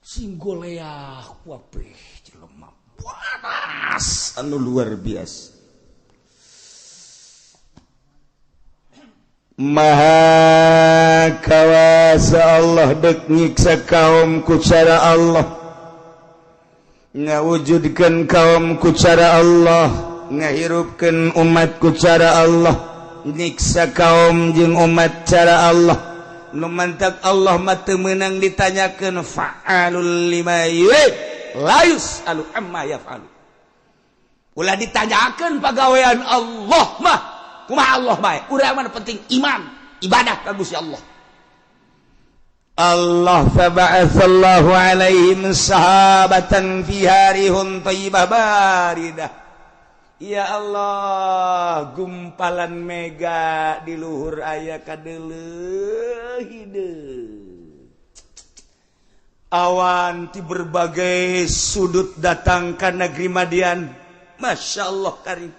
Singgoleah wabeh jelema Panas anu luar biasa. Maha kawasa Allah dek nyiksa kaum ku cara Allah, ngawujudkeun kaum ku cara Allah, ngahirupkeun umat ku cara Allah, nyiksa kaum jeung umat cara Allah. Nu mantak Allah mah teu meunang ditanyakeun, fa'alul lima yurid la yus'alu amma yaf'alu. Ulah ditanyakeun pagawean Allah mah. Kumaha Allah bae, urang mah penting iman, ibadah ka Gusti Allah. Allah faba'atsallahu alaihim sahabatan fiha rihun thayyibah baridah. Ya Allah, gumpalan mega di luhur aya kadeuleuh hideung. Awan ti berbagai sudut datang ka negeri Madian. Masya Allah karim.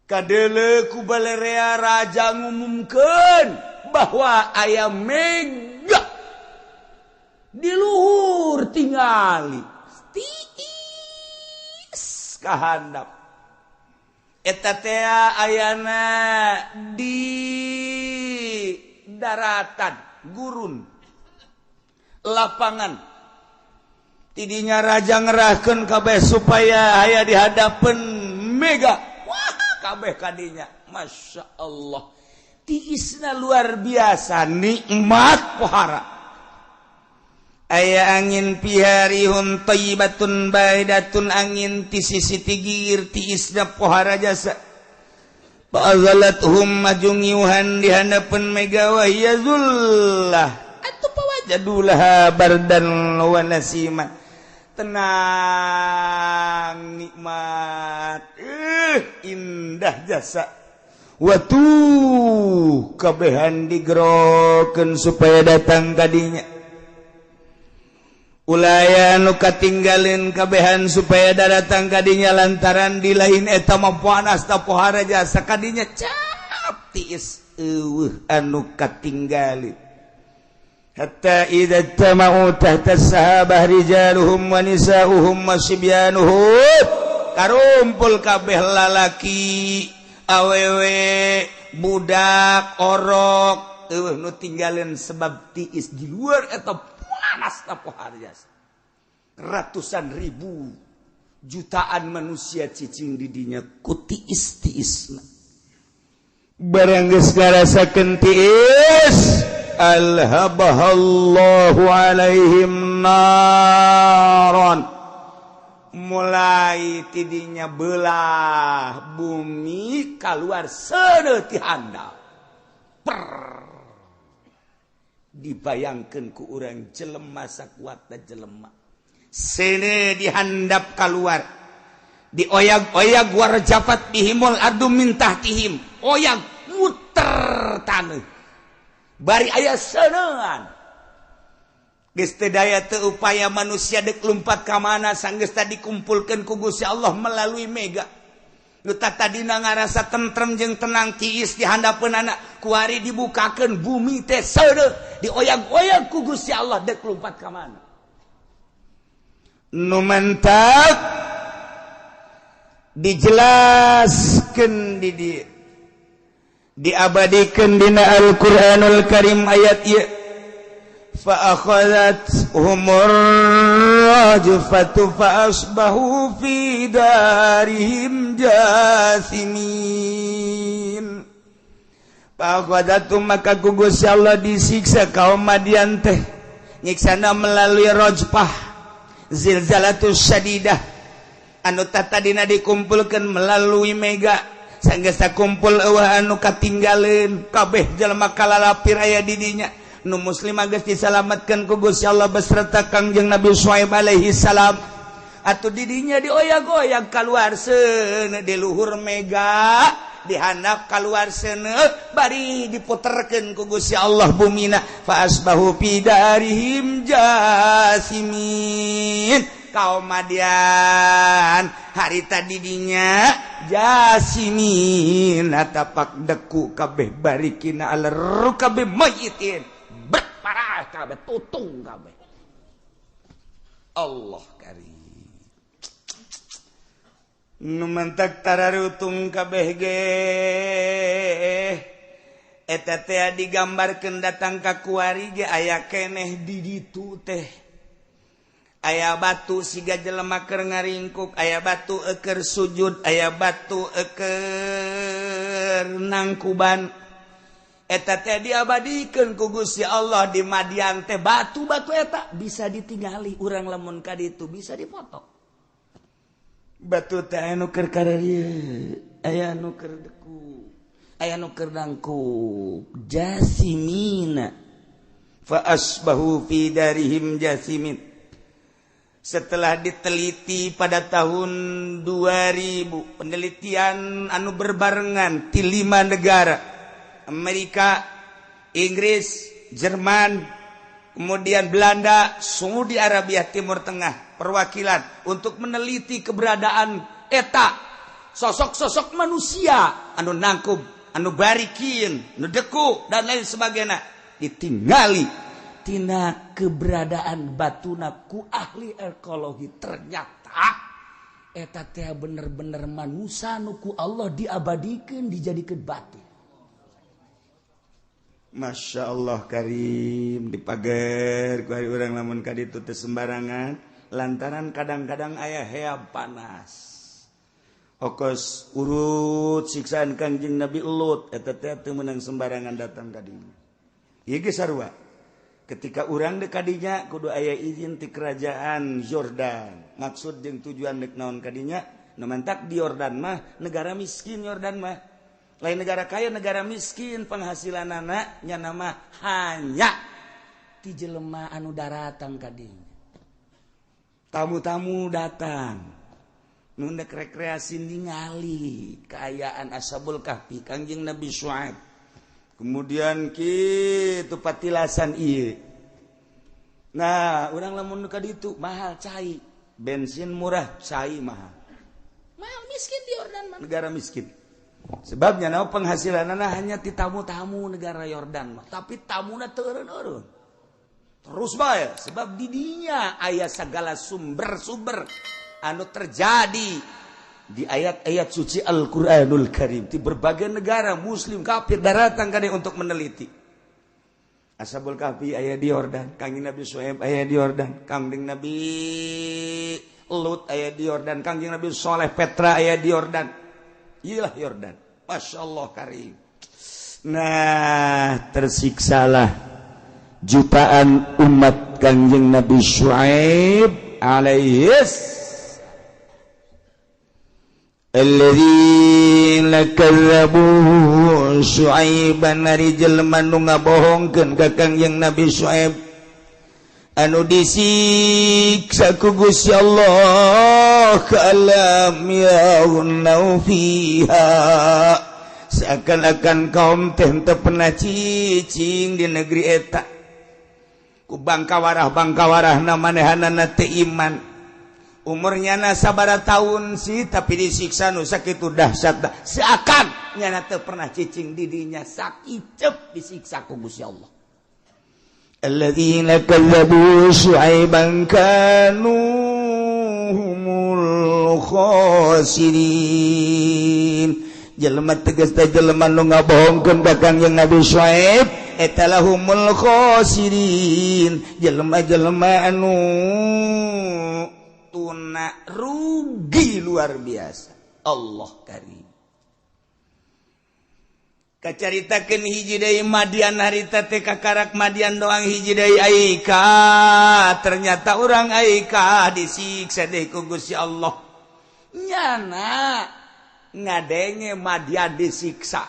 Kadele ku balerea raja ngumumkeun bahwa aya mega di luhur tingali tiis kahandap eta teh ayana di daratan gurun lapangan. Tidinya raja ngerahkeun kabeh supaya aya di hadapan mega. Kabeh kadinya, Masya Allah, tiisna luar biasa, nikmat pohara. Aya angin piharihun thayyibatun baidatun, angin ti sisi tigir tiisna pohara jasa. Fa'azalathum majungiuhan di hadapan mega wa hiya zullah atuh pawajadulah bardan wa nasiman. Tenang, nikmat, indah jasa. Watu kabehan digerokeun supaya datang kadinya. Ulaya nu katinggalin kabehan supaya datang kadinya lantaran di lain eta mah panas ta pohara jasa kadinya cap tiis eueuh anu katinggalin. Hatta idza tama'u tahta sahabah rijaluhum wa nisa'uhum wa sibyanuhum, karumpul kabeh lalaki awewe budak orok eueuh nu tinggalin sebab tiis di luar eta panas ta pohara jasa. Ratusan ribu jutaan manusia cicing di dinya ku tiis-tiisna. Barang geus ngarasakeun tiis, alhabahallahu alaihim naron, mulai tidinya belah bumi keluar seuneu ti handap. Dibayangkeun ku urang jelema sakuatna jelema seuneu dihandap keluar, dioyag-oyag warjafat bihimul ardu min tahtihim, oyag muter taneuh bari aya seunean. Geus teu daya teu upaya manusia deuk lumpat ka mana sanggeus tadi dikumpulkeun ku Gusti Allah melalui mega. Nu tadina ngarasa tentrem jeung tenang tiis di handapeunana, kuari dibukakeun bumi teh seuneu dioyag-oyag ku Gusti Allah deuk lumpat ka mana. Nu mentak dijelaskeun di dieu, diabadikan dina Al-Qur'anul Karim ayat ieu, fa akhadhat humur rajfatu fa asbahu fi darihim jathimin. Fa akhadhatum, maka ku Gusti Allah disiksa kaum Madian teh, nyiksana melalui rajfah, zilzalatus syadidah anu tadina dikumpulkeun melalui mega. Sanggeus kumpul eueuh anu katinggaleun kabeh jelema kalalapir aya di dinya. Nu muslim geus disalametkeun ku Gusti Allah beserta Kangjeng Nabi Syuaib alaihi salam. Atuh di dinya dioyag-oyag kaluar seuneu di luhur mega, dihandap kaluar seuneu bari diputerkeun ku Gusti Allah bumina. Fa asbahu fi darihim jasimin. Kaum Madian harita didinya jasimin tapak deku kabeh barikina alar kabeh mayitin berparah kabeh tutung kabeh. Allah karim. Nu mantak tararutung kabeh ge eta teh digambarkeun datang ka kuari ge aya keneh di ditu teh. Aya batu siga jelema keur ngaringkuk, aya batu eker sujud, aya batu eker nangkuban. Eta teh diabadikeun ku Gusti Allah di Madian teh, batu-batu eta bisa ditingali urang lamun ka ditu bisa dipoto. Batu teh aya nu keur kararieu, aya nu keur deku, aya nu keur nangkub. Jasimina fa asbahu fi darihim jasimin. Setelah diteliti pada tahun 2000, penelitian anu berbarengan di 5 negara, Amerika, Inggris, Jerman, kemudian Belanda, Saudi Arabia, Timur Tengah, perwakilan untuk meneliti keberadaan eta sosok-sosok manusia anu nangkub, anu barikin, anu deku dan lain sebagainya, ditinggali tina keberadaan batuna ku ahli ekologi. Ternyata eta teh bener-bener manusia nu ku Allah diabadikeun dijadikeun batu. Masya Allah karim, dipager ku ari urang lamun ka ditu teu sembarangan lantaran kadang-kadang aya heab panas. Okos urut siksaan Kangjeng Nabi Lut eta teh teu meunang sembarangan datang ka dinya. Ieu ge sarua. Ketika urang deuk ka dinya kudu aya izin ti kerajaan Yordan. Maksud jeung tujuan deuk naon ka dinya? Nu mantak di Yordan mah negara miskin, Yordan mah lain negara kaya, negara miskin, penghasilan anak nya nama hanya ti jelema anu daratang ka dinya. Tamu-tamu datang nu ndek rekreasi ningali kaayaan Ashabul Kahfi, Kangjeng Nabi Syuaib. Kemudian kitu patilasan ieu. Nah, urang lamun ka ditu mahal cai, bensin murah, cai mahal. Mahal, miskin di Yordan mah, negara miskin. Sebabnya naon, penghasilanna hanya ti tamu-tamu negara Yordan mah, tapi tamuna teu eureun-eureun. Terus bae, sebab di dinya aya segala sumber-sumber anu terjadi di ayat-ayat suci Al-Qur'anul Karim. Di berbagai negara muslim kafir daratang ka untuk meneliti. Ashabul Kahfi aya di Yordan, Kangjeng Nabi Syuaib aya di Yordan, Kangjeng Nabi Lut aya di Yordan, Kangjeng Nabi Soleh Petra aya di Yordan. Iyalah Yordan. Masya Allah karim. Nah, tersiksalah jutaan umat Kangjeng Nabi Syuaib alaihis alladzina kadzabu Syuaiban, ari jelema nu ngabohongkeun ka Kangjeng Nabi Syuaib anu disiksa ku Gusti Allah ka'lam yaghnau fiha, seakan-akan kaum teh teu pernah cicing di negeri eta. Ku bangkawarah-bangkawarahna manehanana teu iman. Umurnya na sabara tahun sih tapi disiksa nu sakitu dahsyat, seakan nyana teu pernah cicing di dinya, sakicep disiksa ku Gusti Allah. Alladzina kadzabu Syuaiban kanu humul khasirin. Jelema tegas teh jelema nu ngabohongkeun ka Kangjeng Nabi Syuaib eta lahumul khasirin, jelema-jelema anu tuna rugi luar biasa. Allah karim. Kacaritakeun hiji deui Madian harita teh, kakarak Madian doang hiji deui Aika. Ternyata urang Aika disiksa deui ku Gusti Allah. Nyana ngadenge Madian disiksa.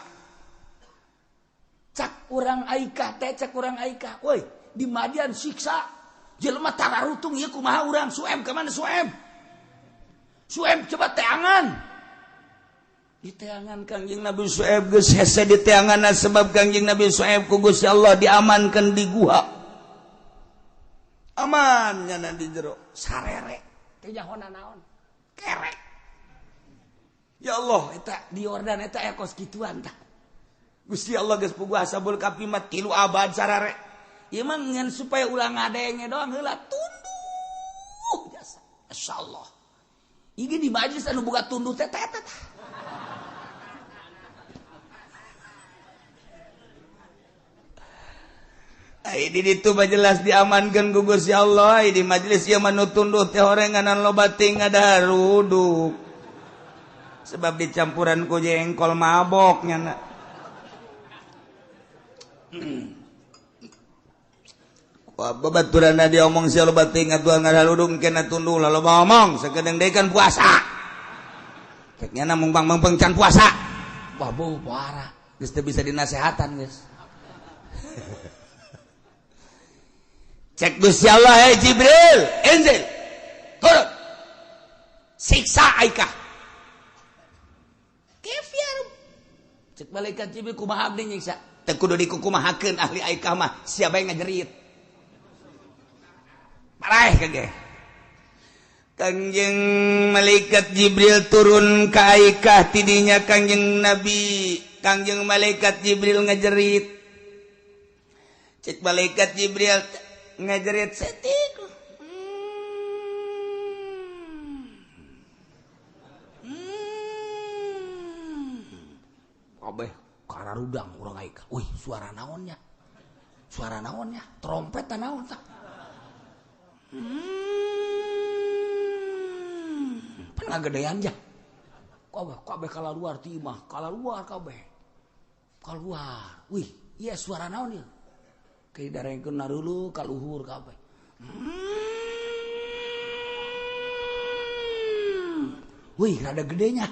Cak urang Aika teh, cak urang Aika, woi di Madian siksa. Jelema tararutung ieu kumaha urang Sueb ka mana Sueb? Sueb coba teangan. Di teangan Kangjeng Nabi Sueb geus hese di teanganna, sebab Kangjeng Nabi Sueb ku Gusti Allah diamankan di guha. Aman nyana di jero sarere teu nyahona naon. Kerek. Ya Allah eta di Yordan eta aya kos kituan tah. Gusti Allah geus puguh Ashabul Kahfi mah 3 abad sarare. Ieu mah ngan supaya ulah ngadenge doang heula tunduh jasa. Masyaallah. Ieu di majelis anu boga tunduh teh eta tah. Ai di ditu mah jelas diamankeun ku Gusti Allah. Ai di majelis ieu mah nu tunduh teh horenganan loba ting ngadaruduk. Sebab dicampuran ku jengkol mabok nyana. Babaturan dia omong sia loba teuing atuh ngaraludung kena tunduh lah loba omong sakedeung deui kan puasa. Cek nyana mung bang-bang can puasa. Wah bau parah. Geus teu bisa dinasehatan geus. Cek Gusti Allah, hey Jibril, inzil. Turun. Siksa Aikah. Kef ya Rabb. Cek malaikat Jibril kumaha abdi nyiksa? Teu kudu dikukumahakeun ahli Aikah mah, sia bae ngajerit. Paraeh kage. Kangjeng malaikat Jibril turun ka Aikah tidinya Kangjeng Nabi, Kangjeng malaikat Jibril ngajerit. Cek malaikat Jibril ngajerit setik. Kabeh kararudang urang Aikah. Wih, suara naonnya? Suara naonnya? Trompet naon tah? Pernah gedean ja. Kabeh kabeh kalaluar ti imah, kalaluar kabeh. Keluar. Wih, iya suara naon ieu? Ke darengkeun narulu ka luhur kabeh. Wih, rada gedenya.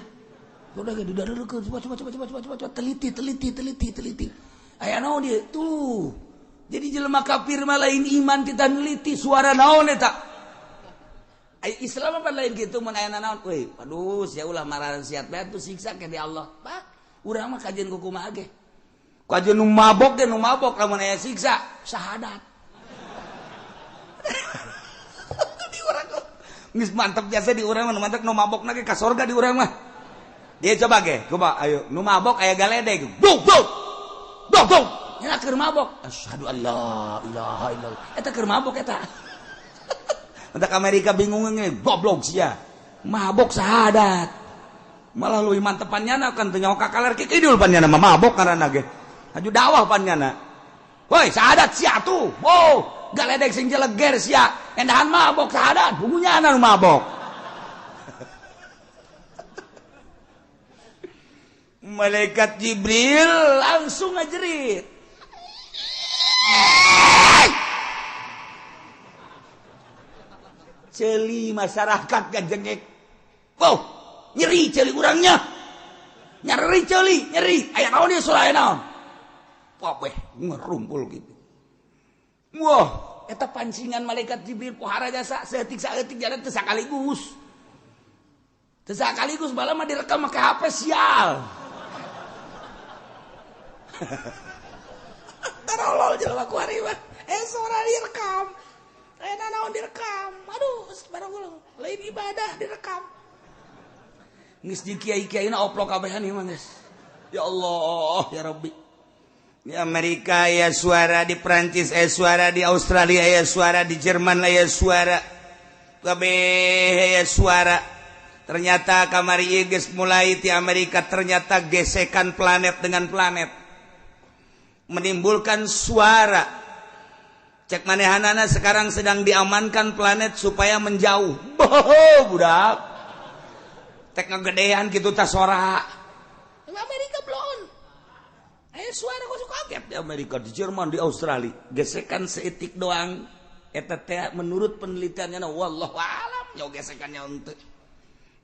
Udah gede dareukeun, coba coba coba coba coba coba teliti teliti teliti teliti. Aya naon ieu? Tuh. Jadi jelema kafir mah lain iman kita neliti suara naon eta. Ai Islam apa lain kitu mun aya naon? Euy, aduh sia ulah marasiat bae tuh siksa ke di Allah. Bah, urang mah kajian ku kumaha ge. Kajian nu mabok ge nu mabok lamun aya siksa syahadat. Di urang geus mantep biasa di urang mah mantep nu mabokna ge ka sorga di urang mah. Dia coba ge, coba ayo nu mabok aya galedeg. Buk buk. Buk buk. Nya keur mabok. Asyhadu alla ilaha illallah. Eta keur mabok eta. Entak Amerika bingung nge, goblok sia. Mabok syahadat. Malah leuwih mantepan nyana kan teu nyaho ka kaler kidul pan nyana mah mabok ngaranna ge. Haju dakwah pan nyana. Woi, syahadat sia tuh. Wow, galedeg sing jeleger sia. Endahan mabok syahadat, bukunya nu mabok. Malaikat Jibril langsung ngajerit. Celi masyarakat gajengek. Wow, nyeri celi urangnya. Nyeri celi, nyeri. Aya naon ieu suara aya naon? Wah, ngerumpul gitu. Wah, eta pancingan malaikat Jibril pohara jasa saeutik-saeutik jalan teu sakaligus. Teu sakaligus bala mah direkam make HP sial. Tarolol jelema ku ari mah. Suara direkam. Aya naon direkam. Aduh, barang lain ibadah direkam. Geus di kiai-kiaina oplok kabehan ieu mah geus. Ya Allah, ya Rabbi. Di Amerika aya suara, di Prancis aya suara, di Australia aya suara, di Jerman aya suara. Kabeh aya suara. Ternyata kamari ieu geus mulai di Amerika ternyata gesekan planet dengan planet menimbulkan suara. Cek manehanana sekarang sedang diamankan planet supaya menjauh. Boh, budak. Tek ngegedean gitu ta sora. Amerika belum. Suara kok kaget di Amerika, di Jerman, di Australia. Gesekan seetik doang. Eta teh menurut penelitiannya wallahu alam nyaw gesekannya untuk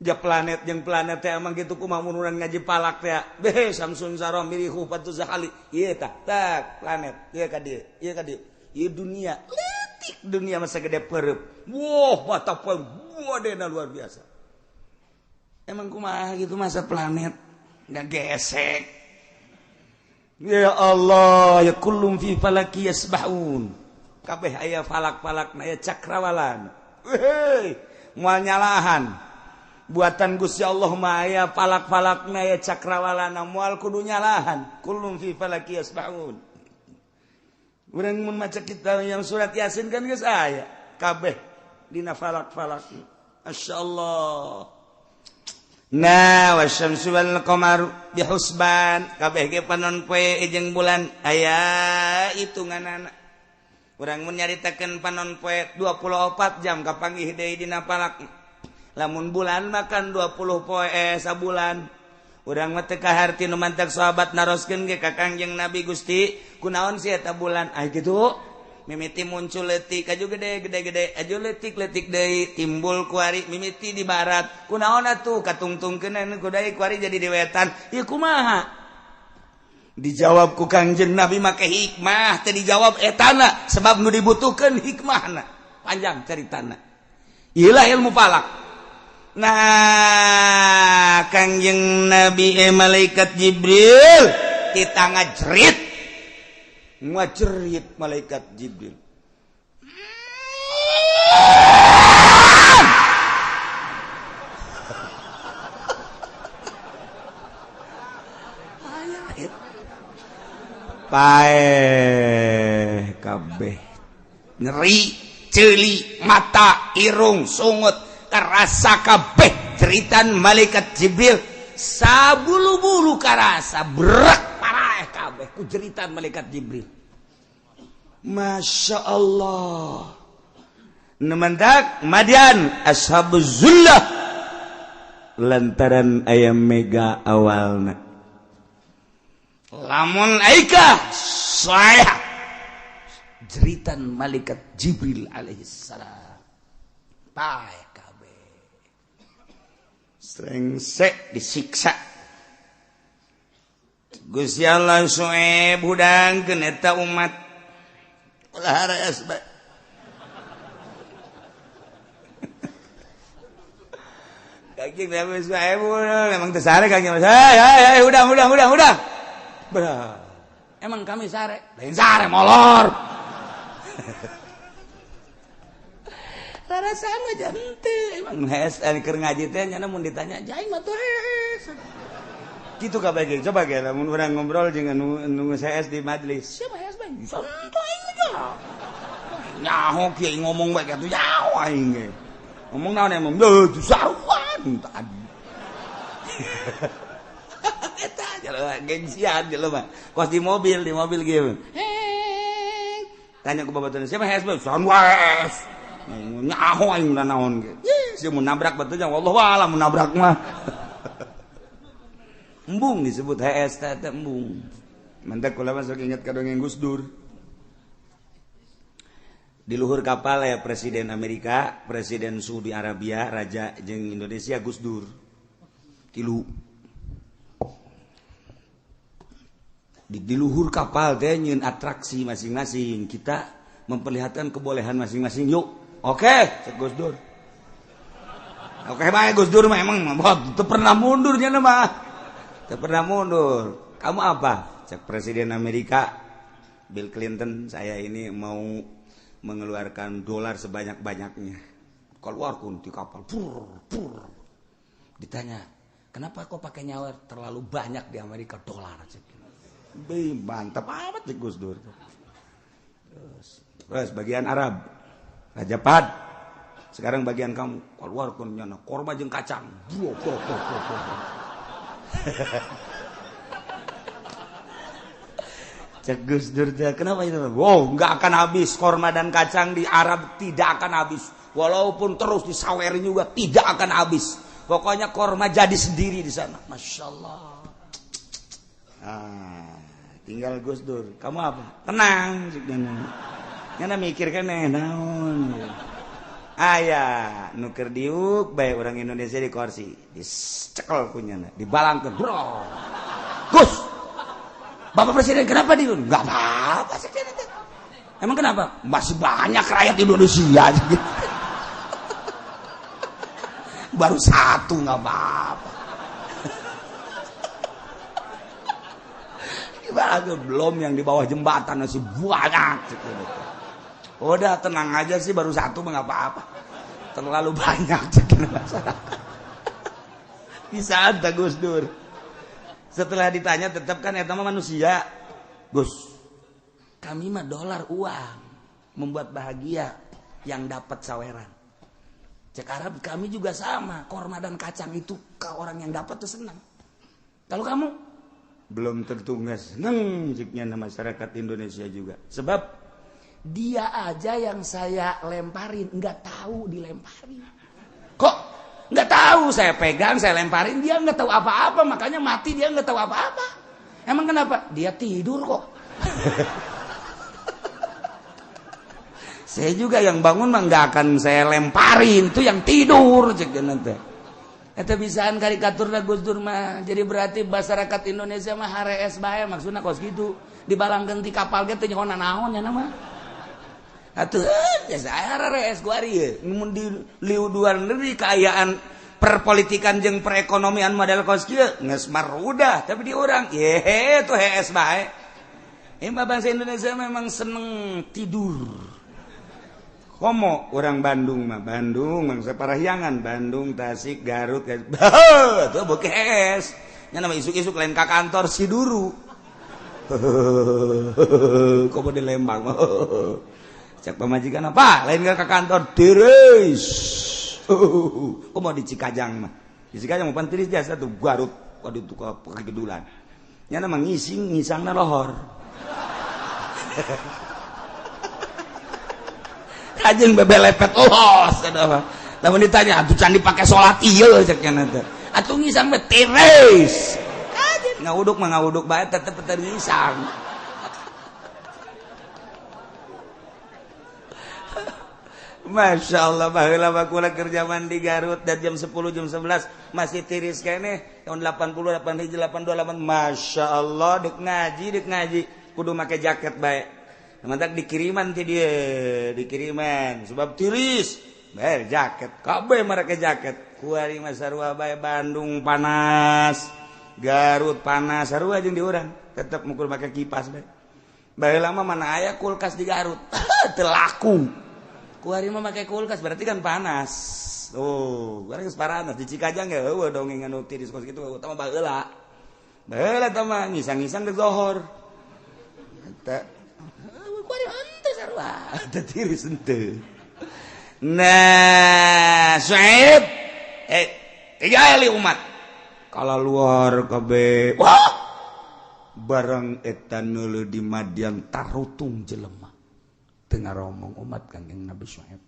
ja planet jeung planet teh emang gitu kumaha mun urang ngaji palak teh. Beh Samsun Sarom mirihu patu zakali. Ieu tah tak planet ieu ka dieu, ieu ka dieu. Ieu dunia leutik dunia masa gede pereup. Wah, mata poe wadena luar biasa. Emang kumaha gitu masa planet nggak gesek. Ya Allah, ya kullum fi falaki yasbahun. Kabeh aya falak-falak aya cakrawalan. Hei, moal nyalahan. Buatan Gusti Allah mah aya falak-falakna aya cakrawalana moal kudu nyalahan. Kullum fi falaki yasbahun. Urang mun maca kitab yang surat Yasin kan geus aya kabeh dina falak-falak. Masyaallah. Nah wasyamsu wal qamaru bihusban kabeh ge panon poe jeung bulan aya hitunganana. Urang mun nyaritakeun panon poe 24 jam kapanggih deui dina palak. Lamun bulan makan 20 poe sabulan. Urang mah teu kaharti nu mantak sahabat naroskeun ge ka Kangjeng Nabi Gusti, kunaon sih eta bulan? Ah kitu. Mimiti muncul leutik aju gede gede gede aju leutik leutik deui timbul kuari mimiti di barat kunaon atuh katungtungkeun ku deui kuari jadi di wetan ieu kumaha dijawab ku Kangjeng Nabi make hikmah teu dijawab etana sebab nu dibutuhkeun hikmahna panjang caritana ieu lah ilmu falak. Nah Kangjeng Nabi malaikat Jibril kita ngajerit ngajerit malaikat Jibril. Paeh kabeh nyeri ceuli mata irung sungut karasa kabeh jeritan malaikat Jibril sabulu-bulu karasa berak paraeh kabeh ku jeritan malaikat Jibril. Masya Allah. Nemendak Madian ashabuz zullah lantaran ayam mega awalna. Lamun aika saya jeritan malaikat Jibril alaihi salam. Paeh kabeh. Srengsek disiksa. Gusti Allah Su'aib hudangkeun eta umat. Ulah hareas bae. Kangjeng Nabi Su'aib emang teu sare Kangjeng. Hei hei hudang hudang hudang hudang. Bah. Emang kami sare? Lain sare molor. Rarasaan aja henteu. Emang hees keur ngaji teh nya mun ditanya jai mah tuh hees. Gitu kabeh ge coba ge lamun urang ngobrol jeung anu hees di majelis. Siapa hees bae? Santai aja. Nyaho kieu ngomong bae kitu nyaho aing ge. Ngomong naon emang deuh saruan tadi. Eta jelema gengsian jelema. Kos di mobil ge. Tanya ku babaturan siapa hees bae? Saruan wae. Nyaho aing naon ge. Sia mun nabrak batunya wallahu a'lam mun nabrak mah. Embung disebut HS teh embung. Mantak kula masuk ingat ka dongeng Gus Dur. Di luhur kapal ya Presiden Amerika, Presiden Saudi Arabia, Raja jeung Indonesia Gus Dur. Tilu. Di luhur kapal teh nyeun atraksi masing-masing. Kita memperlihatkan kebolehan masing-masing. Yuk. Oke, cek Gus Dur. Oke bae Gus Dur mah emang teu pernah mundur nya mah. Teu pernah mundur. Kamu apa? Cek Presiden Amerika Bill Clinton, saya ini mau mengeluarkan dolar sebanyak-banyaknya. Keluar kun di kapal. Pur, pur. Ditanya, kenapa kok pakai nyawa terlalu banyak di Amerika dolar? Be, mantap amat cek Gus Dur. Terus bagian Arab, Raja Pad. Sekarang bagian kamu, keluar kun nyana korma jeung kacang. Bro, bro, bro, bro, bro. Cek Gus Dur, kenapa itu? Wow, nggak akan habis korma dan kacang di Arab tidak akan habis. Walaupun terus disawerin juga tidak akan habis. Pokoknya korma jadi sendiri di sana. Masya Allah. Ah, tinggal Gus Dur. Kamu apa? Tenang. Nyana mikir kan naon. Aya, nuker diuk bae orang Indonesia di kursi, dicekel kunyana, dibalangkeun. Bro. Gus. Bapak Presiden kenapa diuk? Enggak apa-apa sih. Emang kenapa? Masih banyak rakyat Indonesia. Baru satu enggak apa-apa. Gimana belum yang di bawah jembatan masih banyak. Udah tenang aja sih baru satu mah nggak apa-apa. Terlalu banyak masyarakat. Bisa ada Gus Dur. Setelah ditanya tetap kan eta mah manusia. Gus, kami mah dolar uang membuat bahagia yang dapat saweran. Cek Arab kami juga sama, korma dan kacang itu ke orang yang dapat tuh senang. Kalau kamu belum tentu nggak seneng ceknya masyarakat Indonesia juga. Sebab dia aja yang saya lemparin nggak tahu dilemparin. Kok nggak tahu saya pegang, saya lemparin, dia nggak tahu apa-apa, makanya mati dia nggak tahu apa-apa. Emang kenapa? Dia tidur kok. Saya juga yang bangun mah nggak akan saya lemparin, tuh yang tidur cek nanti. Eta bisaan karikatur da Gus Dur mah. Jadi berarti masyarakat Indonesia mah harees bae maksudna kos gitu. Dibalangkeun ti kapal ge teu nyaho naon nya mah. Atuh biasa harees ku ari ye. Mun di luar negeri kaayaan perpolitikan jeung perekonomian model kos kieu geus marudah, tapi di urang ye tuh hees bae. Emang bangsa Indonesia memang seneng tidur. Komo orang Bandung mah, Bandung bangsa Parahyangan, Bandung, Tasik, Garut, tuh bokes. Nya nama isuk-isuk lain ka kantor si duru. Komo di Lembang. Cek pamajikan apa? Lain ka kantor tiris. Komo di Cikajang mah. Di Cikajang mah pan tiris jasa tuh Garut, waduh tuh ka kegedulan. Nya nama ngising, ngisangna lohor. Kajeng bebelepet los ada. Lamun ditanya atuh can dipake salat ieu cek nya teh. Atuh ngisang mah tiris. Kajeng ngawuduk mah ngawuduk bae tetep teu ngisang. Masya Allah baheula mah kula keur jaman di Garut dan jam 10 jam 11 masih tiris keneh tahun 80 81 82 8 Masya Allah dek ngaji kudu make jaket bae. Mantap dikiriman ti dia, dikiriman sebab tiris, bayar jaket, kabeh mereka jaket. Kuari mah sarua bae Bandung panas, Garut panas, sarua jeung di urang tetep mukul make kipas bae. Baheula mah mana aya kulkas di Garut, teu laku. Kuari mah make kulkas berarti kan panas. Oh, kuari geus panas di Cikajang ge heueuh dongeng anu tiris kos kitu utama baheula. Baheula tah mah ngisang-ngisang geus zohor. Eta tiris ente. Nah, Syuaib tiga kali umat kalau luar kabeh wah barang eta neuleuh di Madian tarutung jelema teu ngaromong umat Kangjeng Nabi Syuaib.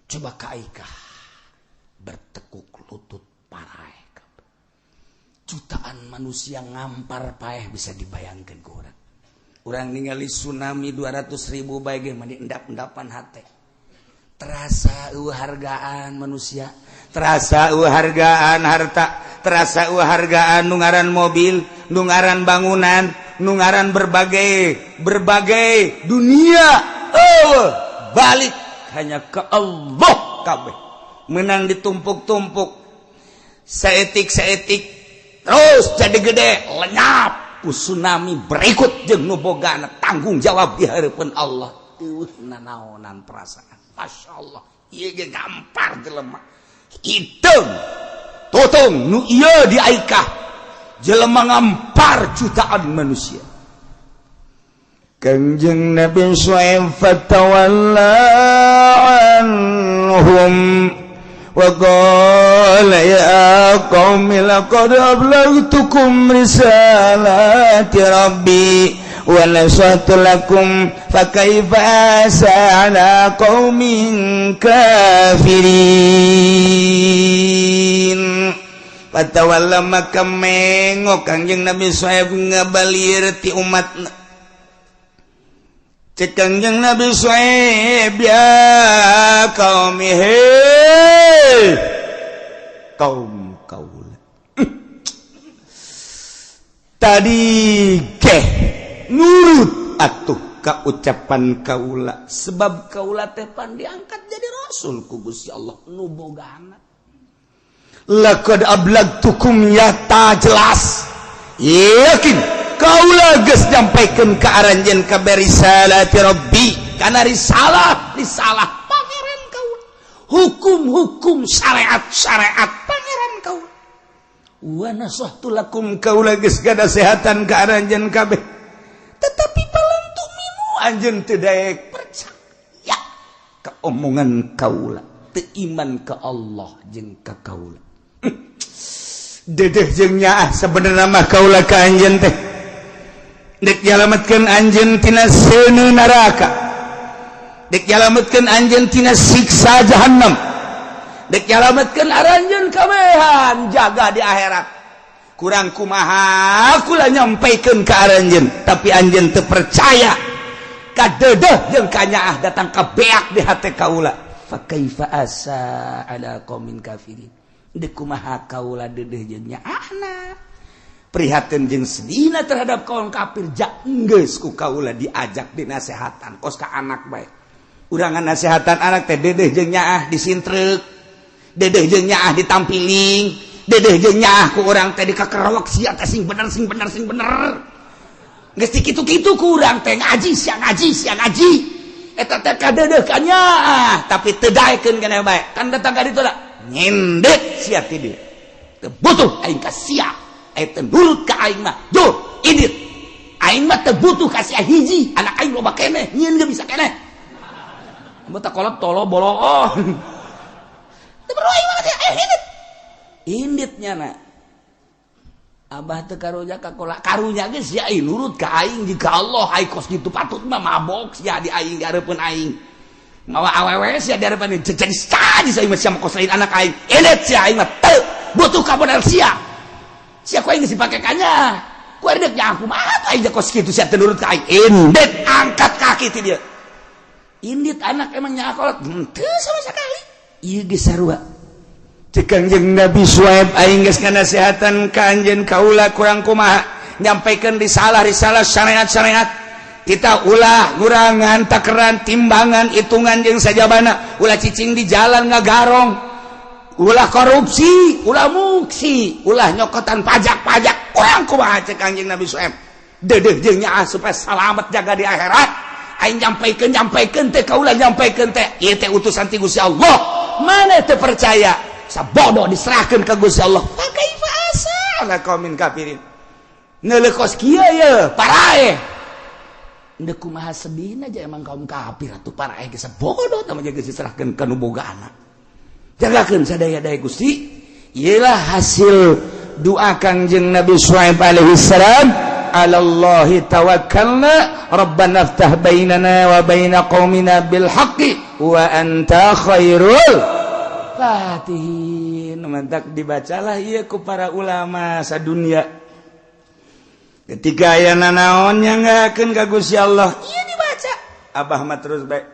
Coba kaikah bertekuk lutut paraeh kabeh. Jutaan manusia ngampar paeh bisa dibayangkan ku urang. Urang ningali tsunami 200.000 bae ge mani endap-endapan hate. Terasa eueuh hargaan manusia, terasa eueuh hargaan harta, terasa eueuh hargaan nu ngaran mobil, nu ngaran bangunan, nu ngaran berbagai dunia. Eueuh balik hanya ke Allah kabeh. Menang ditumpuk-tumpuk. Saetik-saetik terus jadi gede, lenyap. Ku tsunami berikut jeung nu bogana tanggung jawab di hareupeun Allah. Eueuh nanaonan perasaan. Masya Allah, ieu ge gampar jelema. Hideung tutung nu ieu di Aikah jelema ngampar jutaan manusia. Kangjeng Nabi Syuaib fatawalla anhum wa qala ya qaumi laqad ablaghtukum risalati rabbi wa nasahtu lakum fa kaifa asa ala qaumin kafirin. Fatawalla maka mengok Kangjeng Nabi Syuaib ngabalir ti umatna. Cek Kangjeng Nabi Syuaib ya qaumi hei kaum kaula tadi geh nurut atuh ka ucapan kaula sebab kaula teh pan diangkat jadi rasul ku Gusti Allah nu bogana. Laqad ablagtukum ya ta jelas yakin kaula geus nyampaikeun ka aranjeun ka risalati rabbi kana risalah pangeran kaula, hukum-hukum syariat-syariat pangeran kaula. Wa nasahtu lakum kaula geus gadasehatan ka aranjeun kabeh tetapi palan tuminu anjeun teu daek percaya ka omongan kaula. teu iman ka Allah jeung ka kaula. Dedeh jeung nyaah sebenarnya mah kaula ka anjeun teh dek nyalametkeun anjeun tina seuneu neraka, dek nyalametkeun anjeun tina siksa jahannam, dek nyalametkeun aranjeun kabehan jaga di akhirat. Kurang kumaha kula nyampaikeun ka aranjeun, tapi anjeun teu percaya. Kadedeh jeung kanyaah datang ka beak di hate kaula. Fa kaifa asa ala qaumin kafirin. Deuk kumaha kaula dedeh jeung nyaahna, prihatin jeung sedihna terhadap kaum kafir. Jak geus ku kaula diajak dinasehatan kos ka anak bae. Urangan nasehatan anak teh dedeh jeung nyaah disintreuk, dedeh jeung nyaah ditampiling, dedeh jeung nyaah ku urang teh dikakerowok, sia teh sing bener, sing bener, sing bener. Geus kitu-kitu ku urang teh, ngaji sia, ngaji sia, ngaji. Eta teh kadedeh kanyaah, tapi teu daekeun keneh bae. Kan datang ka ditu da nyendek sia ti dieu, teu butuh aing ka sia, aing teu nurut ka aing mah duh indit. Aing mah teu butuh ka sia hiji, anak aing loba keneh, nyieun ge bisa keneh. Mun tak kolot tolo boloon teu perlu aing mah teh indit. Inditnya na Abah teu karunya ka kola karunya geus sia nurut ka aing jika Allah aing kos kitu patut mah mabok sia di aing, di hareupeun aing mawa awewe sia di hareupeun jadi saji sia mah, sia mah kos lain anak aing. Indit sia, aing mah teu butuh ka modal sia. Sia ku aing geus dipake kanya ku indit nya aku mah aing kos kitu sia teu nurut ka aing. Indit, angkat kaki ti dia. Indit anak emang nya kolot henteu sama sekali. Ieu geus sarua. Cek Kangjeng Nabi Suaib, aing geus nganasehatan ka anjeun kaula kurang kumaha nyampaikeun risalah risalah, syariat-syariat kita, ulah ngurangan takeran, timbangan, hitungan jeung sajabana, ulah cicing di jalan ngagarong, ulah korupsi, ulah muksi, ulah nyokotan pajak-pajak. Kurang kumaha cek Kangjeng Nabi Suaib dedeh jeung nyaah supaya salamet jaga di akhirat. Aing nyampaikeun, nyampaikeun teh kaula, nyampaikeun teh ieu teh utusan ti Gusti Allah, mana teu percaya? Sabodo diserahkan ke Gusti Allah. Fa kaifa asa ala qaumin kafirin. Neuleuh kos kieu ye paraeh. Ndek kumaha sedihna aja emang kaum kafir atuh paraeh geus bodoh tah mah geus diserahkeun ka nu boga anak. Jagakeun sadaya-daya Gusti. Iyalah hasil doa Kangjeng Nabi Syuaib alaihi salam. Alallahi tawakkalna rabbana ftah bainana wa baina qaumina bil haqqi wa anta khairul fatihin. Mantak dibacalah ieu ku para ulama sadunia ketika aya nanaon nyanggakeun ka Gusti Allah, ieu dibaca. Abah mah terus bae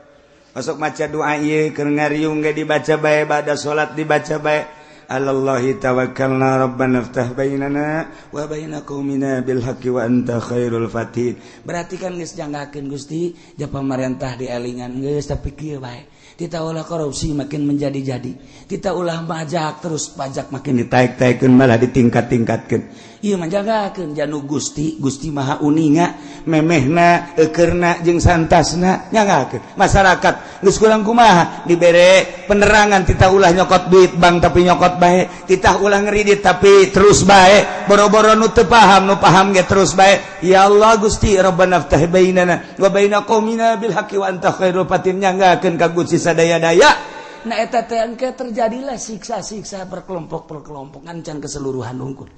masuk maca doa ieu keur ngariung ge dibaca bae, bada salat dibaca bae. Alallahi tawakkalna rabbana ftah bainana wa baina qaumina bil haqqi wa anta khairul fatihin. Berarti kan geus janggakeun Gusti ja pamarentah dielingan geus, tapi kieu bae. Kita ulah korupsi makin menjadi-jadi, kita ulah pajak terus, pajak makin ditaik-taikkeun, malah ditingkat-tingkatkeun. Ieu mah jagakeun janu Gusti. Gusti Maha uninga memehna, eukeurna jeung santasna. Nyanggakeun masyarakat geus kurang kumaha dibere penerangan, kita ulah nyokot duit bank tapi nyokot bae, kita ulah ngeridit tapi terus bae, boro-boro nu teu paham, nu paham ge terus bae. Ya Allah Gusti, Rabbana ftah bainana wa baina qaumina bil haqqi wa anta khairul fatihin. Nyanggakeun ka Gusti sadaya-daya. Nah, eta teh engke terjadilah siksa-siksa berkelompok berkelompok, ngancang keseluruhan unggul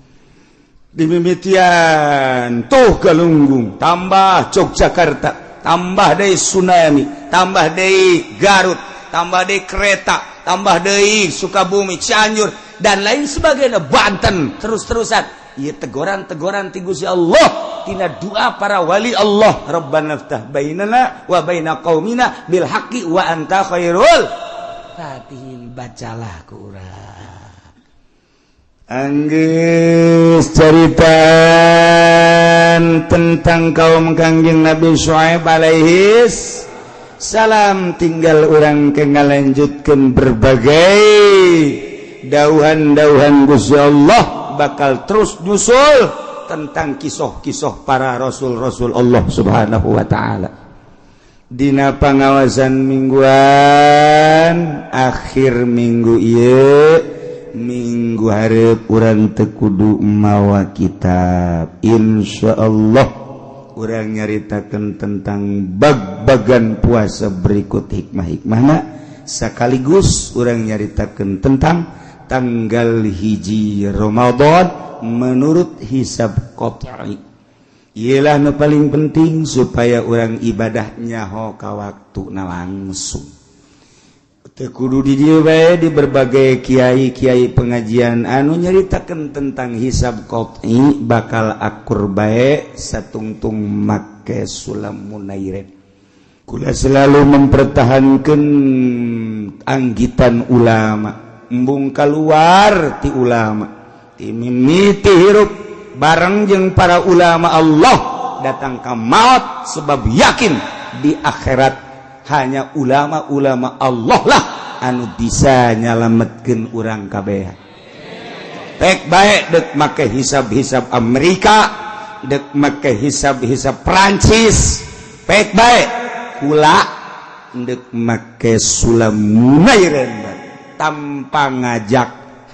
dimimitian tuh Galunggung, tambah Yogyakarta, tambah deui tsunami, tambah deui Garut, tambah deui kereta, tambah deui Sukabumi, Cianjur, dan lain sebagainya, Banten, terus-terusan. Ieu teguran-teguran ti Gusti Allah tina doa para wali Allah. Rabbana ftah bainana wa baina qaumina bil haqqi wa anta khairul fatihin. Bacalah ku urang. Anggeus ceritaan tentang kaum Kangjeng Nabi Syuaib alaihi salam, tinggal urang ke ngalanjutkeun berbagai dauhan-dauhan Gusti Allah bakal terus nyusul tentang kisah-kisah para rasul-rasul Allah Subhanahu wa taala. Dina pangawasan mingguan akhir minggu ieu, minggu hareup urang teu kudu mawa kitab. Insyaallah urang nyaritakeun tentang bag-bagan puasa berikut hikmah-hikmahna. Sekaligus urang nyaritakeun tentang tanggal 1 Ramadan menurut hisab qat'i. Iyalah nu paling penting supaya orang ibadah nyaho ka waktuna langsung. Teu kudu di dieu bae, di berbagai kiai-kiai pengajian anu nyaritakeun tentang hisab qat'i bakal akur bae satungtung make sulam munairen. Kula selalu mempertahankan anggitan ulama, embung keluar ti ulama, ti mimiti hirup bareng jeung para ulama Allah datang ke maut, sebab yakin di akhirat hanya ulama-ulama Allah lah anu bisa nyalametkeun urang kabeh. Pek bae dek make hisab-hisab Amerika, dek make hisab-hisab Prancis, pek bae kula dek make sulam munairen tanpa ngajak,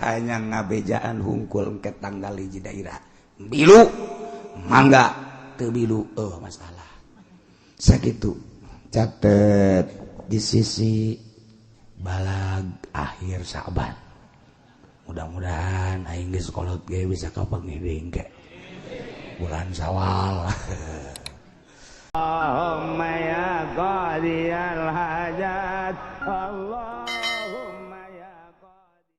hanya ngabejaan hungkul ke tanggal 1 daerah bilu mangga, teu bilu oh masalah. Sakitu catet di sisi balag akhir Sa'ban. Mudah-mudahan aing geus kolot ge bisa kapanggih deui engke bulan Syawal. Allahumma ya qadiyal hajat Allah.